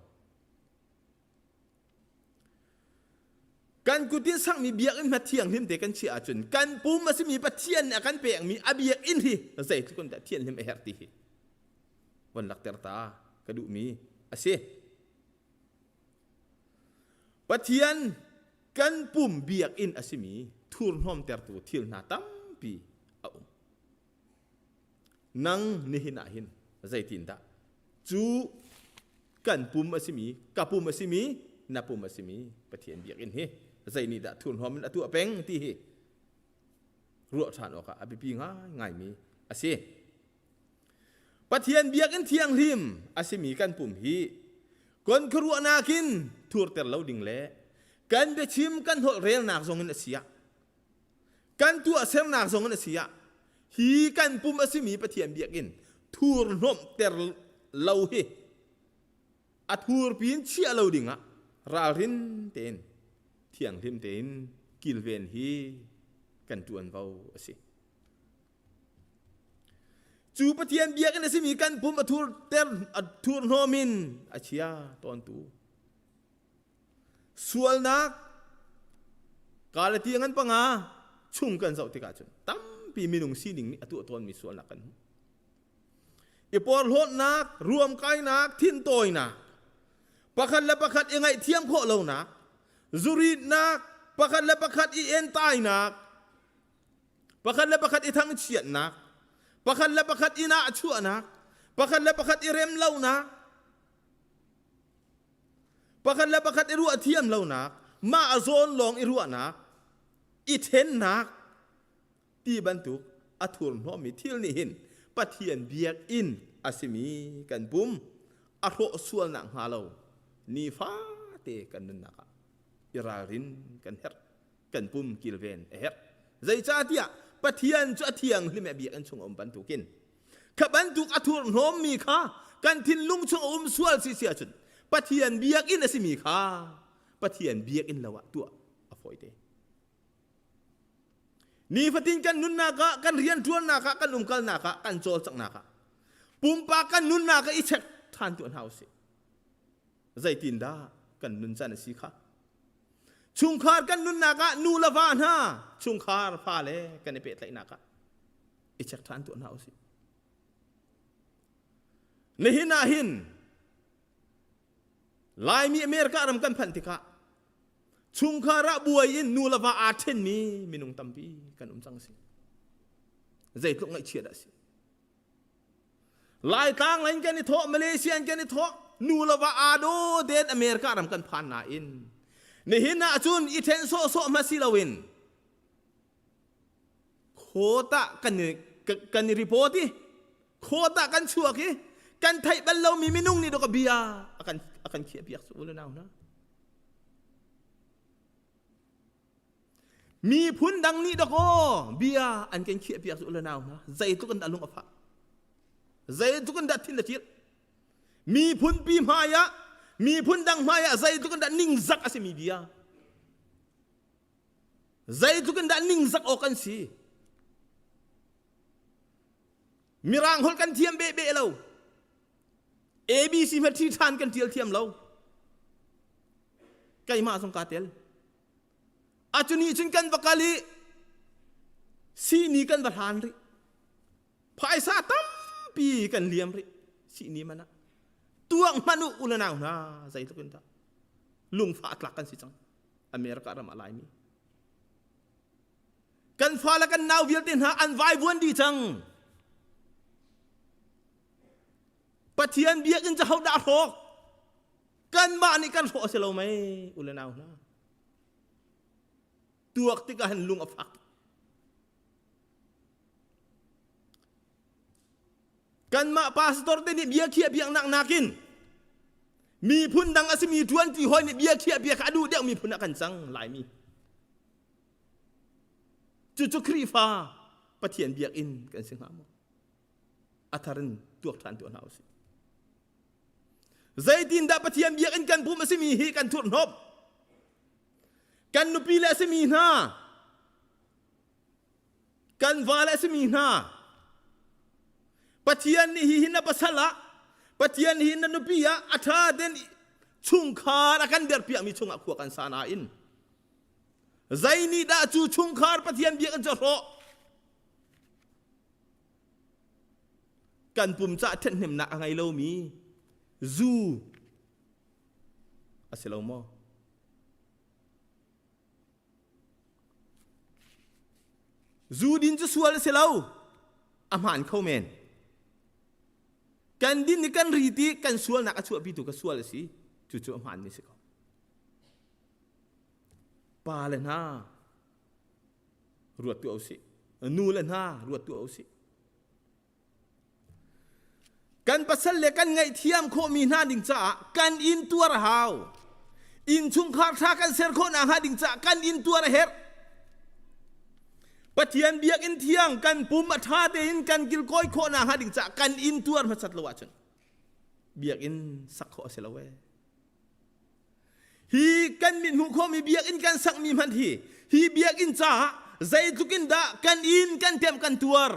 Kan kut in sakmi biakinn hna thianghlim te kan chiah ahcun kan pum a simi Pathian nih a kan pekmi a biakinn hi zeitluk in dah thianhlim a herh ti hi. von lakter ta ka duhmi a si. Pathian kan pum biakinn a simi thurhnawmtertu thil hna tampi a um. Nang nihin ah hin zeitindah cu kan pum a simi ka pum a simi na pum a simi Pathian biakinn hi zei nih dah thurhnawm in a tuah peng ti hi ruah ṭhan awkah a biapi ngaingaimi a si. Pathian biakinn thianghlim a simi kan pum hi kon khuaruahnak in thurter lo ding le kan biachim kan holh relnak zong in a si ah kan tuahsernak zong in a si ah hi kan pum a simi Pathian biakinn thurhnawmhter lo hi a thurpi in chiah lo ding ah ralrin tein thianghlim tein kilven hi kan ṭuanvo a si. Cu Pathian biakinn a simi kan pum a thurter a thurhnawm in a chia tawntu. Sualnak Galati ngan panga chung kan zoh tikah cun tampi minung sining nih a tuah tawnmi sualnak kan hmuh. I porhlawtnak, ruamkainak, thintawinak, pakhat le pakhat i ngaihthiam khawh lonak, zuritnak, pakhat le pakhat i entainak, pakhat le pakhat i thangchiatnak, pakhat le pakhat i nahchuahnak, pakhat le pakhat i rem lonak, pakhat le pakhat i ruah thiam lonak, mah zawn lawng i ruahnak, i thennak ti bantuk a thurhnawmmi thil nih hin Pathian biakinn a simi kan pum a hrawh sualnak hnga lo nifate kan nunnak ah i ralrin kan herh. Kan pum kilven a herh. Zeicahtiah Pathian cu a thianghlim i a biakinn chung a um bantukin kha bantuk a thurhnawmmi kha kan thinlung chung a um sual si si ahcun Pathian biakinn a simi kha Pathian biakinn lo ah tuah a fawite. Nifatin kan nunnak ah, kan rianṭuannak ah, kan umkalnak ah, kan cawlcanghnak ah, pumpak kan nunnak ah i check ṭhan tuah hna usih. Zeitindah kan nun can a si kha? Chungkhar kan nunnak ah nu le va hna chungkhar fale kan i pehtlaihnak ah i check ṭhan tuah hna usih. Nihin ah hin Laimi America ram kan phanh tikah chungkhar ah buai in nu le va aa ṭhenmi minung tampi kan um cang si. Zeitluk ngaihchia dah si. Laitlang lain kan i thawh, Malaysia in kan i thawh, nu le va aa daw den America ram kan phan nain nihin ah cun i ṭhen sawhsawh hma si loin khawt ah kan i kan i report i khawt ah kan chuak i kan theih bal lomi minung nih dawk bia a kan a kan khiah piak cu u le nau hna. Miphun dang nih dakaw bia an kan khiahpiak cu le nau hna zeitluk in dah lung a fah zeitluk in dah thin a ṭil miphun pi hmai ah miphun dang hmai ah zeitluk in dah ningzak a simi bia zeitluk in dah ningzak awk an si mirang holh kan thiam beh beh lo ABC hma ṭhi ṭhan kan ṭial thiam lo keimah zong kaa tel Atu nih cun kan va kal i sihni kan va hlan rih. Phaisa tampi kan liam rih sihni man ah. Tuak hmanh u u le nau hna zeitluk in dah lungfah tlak kan si cang. America ram ah Laimi. Kan fa le kan nau vialte hna an vaivuan dih cang. Pathian biakinn cu hodah hrawk? Kanmah nih kan hrawh a si lo mei u le nau hna. Tuak tikah hin lung a fak. Kanmah pastor te nih bia khiah biaknak nakin miphun dang a simi ṭuanṭi hawi nih bia khiah biak a duh deuh miphun ah kan cang Laimi. Cucu Khrihfa Pathian biakinn kan si hnga maw? A thar in tuak ṭhan tuah hna usih. Zeitindah Pathian biakinn kan pum a simi hi kan thurhnawmh? Kan nupi le a simi hna, kan va le a simi hna, Pathian nih hi na pasal ah, Pathian hi na nupi ah a ṭha den chungkhar a kan derpiakmi chungah khua kan sa nain zei nih dah cu chungkhar Pathian biakinn cu a hrawh? Kan pum caah ṭhathnemnak a ngei lomi zu a si lo maw? Zu din cu sual a si lo. A hmaan kho men. Kan din i kan ri ti kan sualnak a chuahpitu ka sual a si. Cucu a hmaanmi si ko. Pa le hna ruat tuah usih. Nu le hna ruat tuah usih. Kan pasal le kan ngaihthiam khawhmi hna ding caah kan in tuar a hau. Innchungkhar ṭha kan ser khawh nakhnga ding caah kan in tuar a herh. Pathian biakinn thiang kan pum a ṭha tein kan kilkawi khawh nakhnga ding caah kan in tuar hmasat lo ahcun biakinn sak khawh a si lo ee. Hi kan mithmuh khawhmi biakinn kan sakmi hmanh hi hi biakinn caah zeitluk in dah kan in kan temh kan tuar.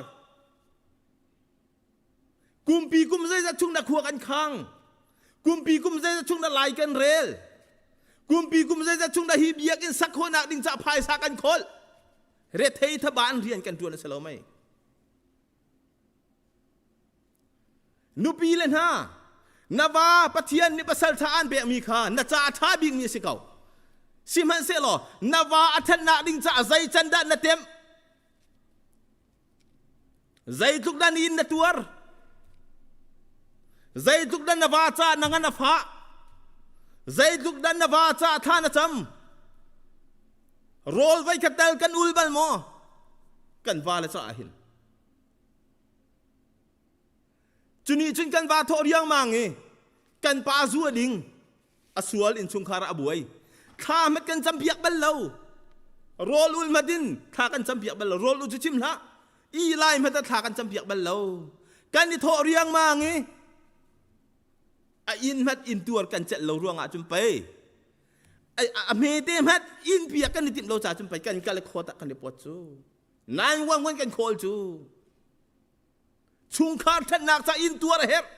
Kumpi kum zeizat chung na khua kan khang. Kumpi kum zeizat chung na lai kan rel. Kumpi kum zeizat chung na hi biakinn sak khawhnak ding caah phaisa kan kholh. Rethei thaba an rian kan tuan a si lo mei. Nupi le hna, na va Pathian nih pasal ṭha aan pekmi kha na ca a ṭha bikmi a si ko. Sihmanhsehlaw na va a ṭhatnak ding caah zei can dah na temh? Zeitluk dah ni in na tuar? Zeitluk dah na va caah na ngan a fah? Zeitluk dah na va caah thla na cam? Rawl voi khat tal kan ul bal maw? Kan va le caah hin. Cunih cun kan va thawh riangmang i kan pa zu a ding a sual innchungkhar ah a buai thla hmat kan campiak bal lo rawl ul hmat in thla kan campiak bal lo rawl ul cu chim hlah i lai hmat ah thla kan campiak bal lo kan i thawh riangmang i a inn hmat inn tuar kan celh lo ruangah cun pei a hmete hmat inn piak kan i timh lo ca cun pei kan kal i khawt ah kan i pawt cu 911 kan call cu chungkhar ṭhatnak ca inn tuar a herh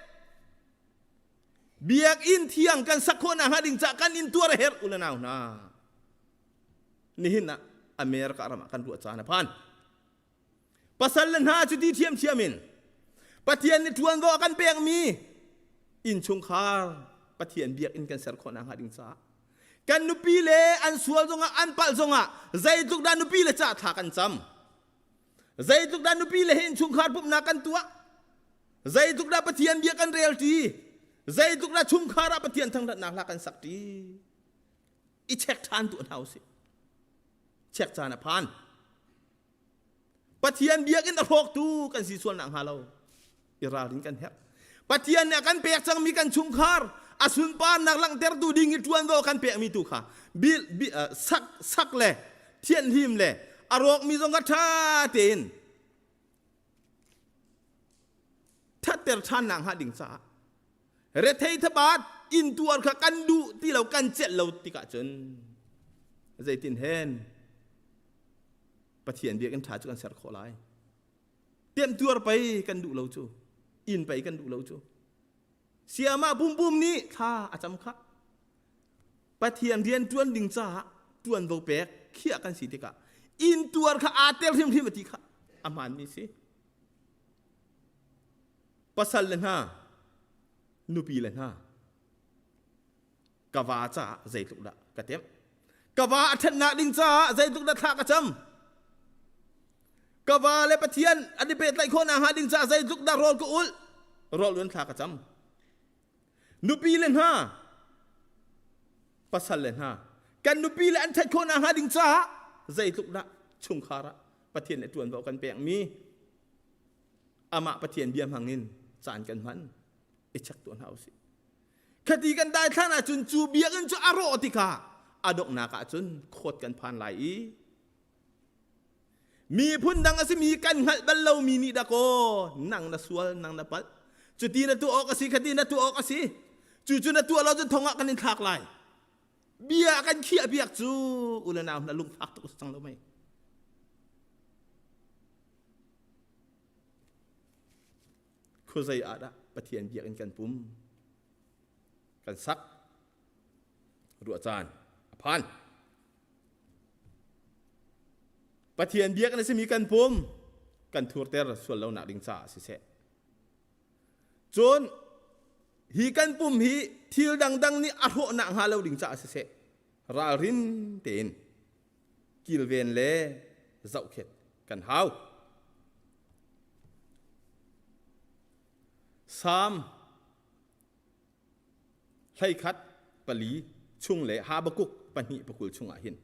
biakinn thiang kan sak khawh nakhnga ding ca kan inn tuar a herh u le nau hna nihin ah America ram ah kan ruah caan a phan pasal le hna cu ti thiamthiam in Pathian nih ṭuanvo a kan pekmi innchungkhar Pathian biakinn kan ser khawh nakhnga ding caah kan nupi le an sual zongah an palh zongah zeitluk dah nupi le ca thla kan cam zeitluk dah nupi le he innchungkhar pumhnak kan tuah zeitluk dah Pathian bia kan rel ṭi zeitluk dah chungkhar ah Pathian thangṭhatnak hla kan sak ṭi i check ṭhan tuah hna usih check caan a phan Pathian biakinn a hrawktu kan si sual nak hnga lo i ralrin kan herh. Pathian nih a kan pek cangmi kan chungkhar a sunparnak langhtertu ding i ṭuanvo kan pekmi tu kha bil, bi, uh, sak, sak le thianhlim le a rawkmi zong kha ṭha tein ṭhatter ṭhan nak hnga ding caah rethei thabat intuar kha kan duh ti lo kan celh lo tikah cun zeitin hen Pathian biakinn ṭha cu kan ser khawh lai. Temtuar pei kan duh lo cu. Inn pei kan duh lo cu. Siamah bumbum nih thla a cam kha. Pathian rian ṭuan ding caah ṭuanvo pek khiah kan si tikah inn tuar kha aa tel hrimhrim a ti kha a hmaanmi si. Pasal le hna, nupi le hna, ka va caah zeitluk dah ka temh ka va a ṭhatnak ding caah zeitluk dah thla ka cam ka va le Pathian an i pehtlaih khawh nakhnga ding caah zeitluk dah rawl ka ulh rawl in thla ka cam nupi le hna pasal le hna kan nupi le an ṭhat khawh nakhnga ding caah zeitluk dah chungkhar ah Pathian le ṭuanvo kan pekmi amah Pathian bia hmangin caan kan hman i check tuah hna usih Khati kan daithlan ahcun cu biakinn cu a rawh tikah a donghnak ahcun khawt kan phan lai i miphun dang a simi kan hngalh bal lomi nih dakaw nang na sual nang na palh cuti na tuah awk a si khati na tuah awk a si cu cu na tuah lo cun thong ah kan in thlak lai bia kan khiah piak cu u le nau na lungfak tuk cang lo mei Khuazei ah dah Pathian biakinn kan pum kan sak ruah caan a phan. Pathian biakinn a simi kan pum kan thurter sual lonak ding caah siseh. Cun hi kan pum hi thil dangdang nih a hrawhnak hnga lo ding caah siseh ralrin tein kilven le zohkhet kan hau. Salm 11 pali chung le Habakkuk pahnih pakul chungah hin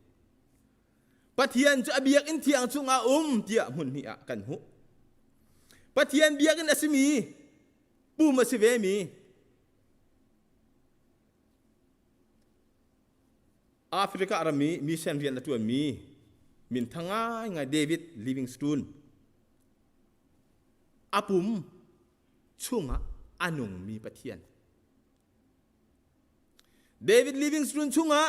Pathian cu a biakinn thiang chungah um tiah hmun hnih ah kan hmuh. Pathian biakinn a simi pum a si vemi Africa ram i mission rian a ṭuanmi minthang ngaingai David Livingstone a pum chungah a nungmi Pathian. David Livingstone chungah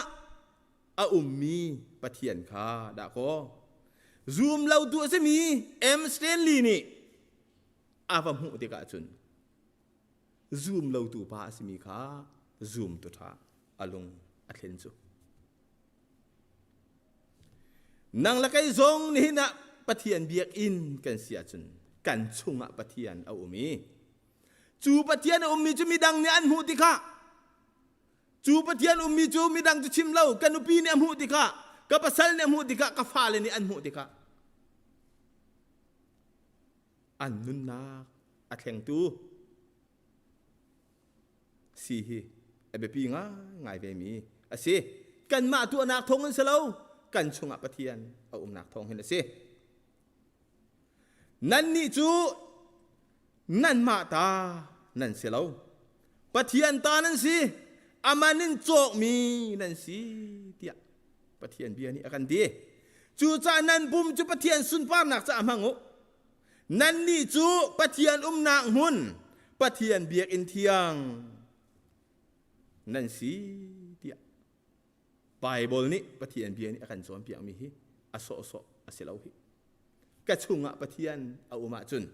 a ummi Pathian kha dah kaw zum lo tu a simi M. Stanley nih a va hmuh tikah cun zum lo tu pa a simi kha zum tu ṭha a lung a thlen cu. Nang le kei zong nihin ah Pathian biakinn kan si ahcun kan chungah Pathian a um i cu Pathian a ummi cu midang nih an hmuh tikah cu Pathian ummi cu midang cu chim lo ka nupi nih a hmuh tikah ka pasal nih a hmuh tikah ka fale nih an hmuh tikah an nunnak a thlengtu si hi a biapi ngaingai vemi a si. Kanmah tuahnak thawng in si lo, kan chungah Pathian a umnak thawng hin a si. Nannih cu nanmah ta nan si lo. Pathian ta nan si, aman in cawkmi nan si tiah Pathian bia nih a kan ti. Cucaah nan pum cu Pathian sunparnak caah hmang u. Nannih cu Pathian umnak hmun, Pathian biakinn thiang nan si tiah Baibal nih Pathian bia nih a kan cawnpiakmi hi a sawhsawh a si lo hi. Ka chungah Pathian a um ahcun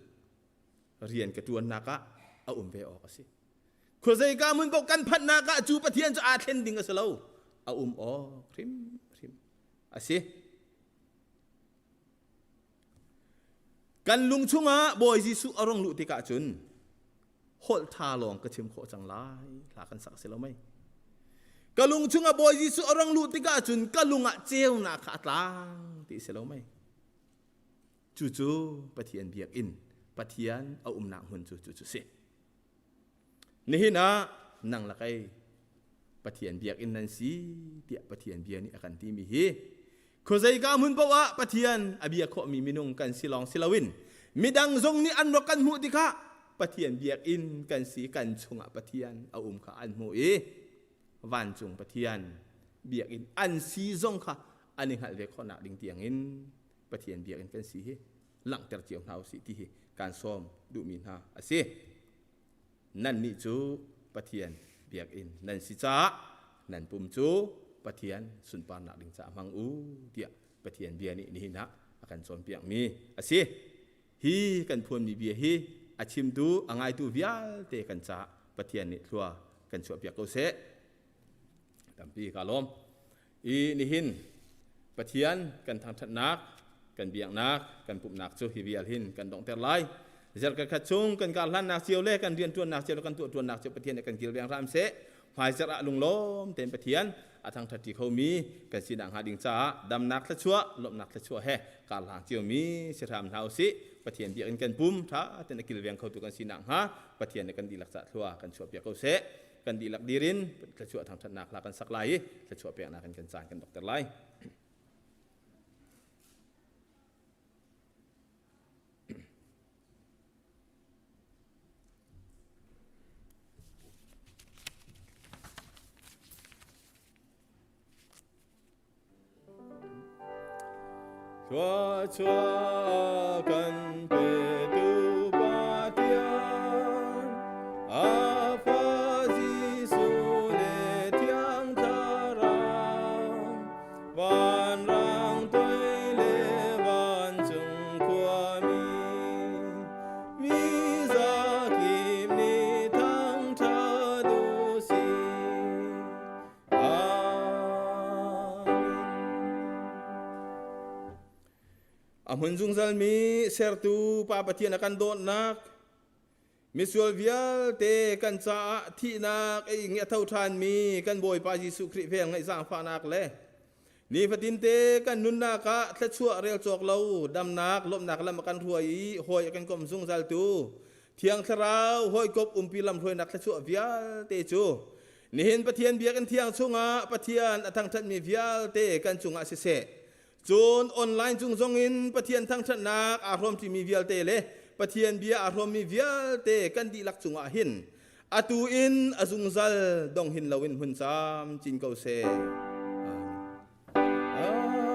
rian ka ṭuannak ah a um ve awk a si. Khuazeika hmun paoh kan phanhnak ah cu Pathian cu aa thlen ding a si lo. A um awk hrimhrim a si. Kan lung chungah Bawi Jesuh a rung luh tikah cun holh ṭha lawng ka chim khawh cang lai hla kan sak si lo mei. Ka lung chungah Bawi Jesuh a rung luh tikah cun ka lung ah ceunak kha a tlang ti si lo mei. Cucu Pathian biakinn, Pathian a umnak hmun cu cucu si. Nihin ah nang le kei Pathian biakinn nan si tiah Pathian bia nih a kan timi hi khuazeika hmun paoh ah Pathian a bia khawhmi minung kan si lawng si loin midang zong nih an rak kan hmuh tikah Pathian biakinn kan si kan chungah Pathian a um kha an hmuh i vancung Pathian biakinn an si zong kha an i hngalh ve khawhnak ding tiangin Pathian biakinn kan si hi langhter cio hna usih ti hi kaan sawm duhmi hna a si. Nannih cu Pathian biakinn nan si caah nan pum cu Pathian sunparnak ding caah hmang u tiah Pathian bia nih nihin ah a kan cawnpiakmi a si. Hi kan phuanmi bia hi a chimtu, a ngaitu vialte kan caah Pathian nih thlua kan chuahpiak ko seh. Tampi ka lawm. I nihin Pathian kan thangṭhatnak, kan biaknak, kan pumhnak cu hi vial hin kan donghter lai. Zarh khat chung kan karhlannak cio le kan rianṭuannak cio le kan tuahṭuannak cio Pathian nih kan kilveng hram seh. Hmaizarh ah lunglawm tein Pathian a thangṭhatṭi khomi kan sinak hnga ding caah damnak thluachuah, lawmhnak thluachuah he karhlang ciomi si hram hna usih. Pathian biakinn kan pum ṭha tein a kilveng khotu kan sinak hnga Pathian nih kan dihlak caah thlua kan chuahpiak ko seh. Kan dihlak dir in thluachuah thangṭhatnak hla kan sak lai i thluachuah peknak in kan caan kan dokter lai. Thluachuah kan petu Pathian, a Fa Jesuh le Thiang Thlarau, vanrang toi le vancung khuami, mi zakip nih thangṭhat u sih. A hmun zungzalmi sertu Pa Pathian a kan dawtnak, Misual vialte kan caah thihnak a ing i a tho ṭhanmi kan Bawipa Jesuh Khrih vel ngaih zaangfahnak le nifatinte kan nunnak ah thluachuah rel cawk lo damnak lawmhnak lam a kan hruai i hawi a kan komh zungzaltu Thiang Thlarau hawikom umpi lamhruainak thluachuah vialte cu nihin Pathian biakinn thiang chungah Pathian a thangṭhatmi vialte kan cungah siseh cun online cung zongin Pathian thangṭhatnak aa hrawmṭimi vialte le Pathian bia aa hrawmmi vialte kan dihlak cungah hin atu in a zungzal dong hin loin hmun camcin ko seh. Amen.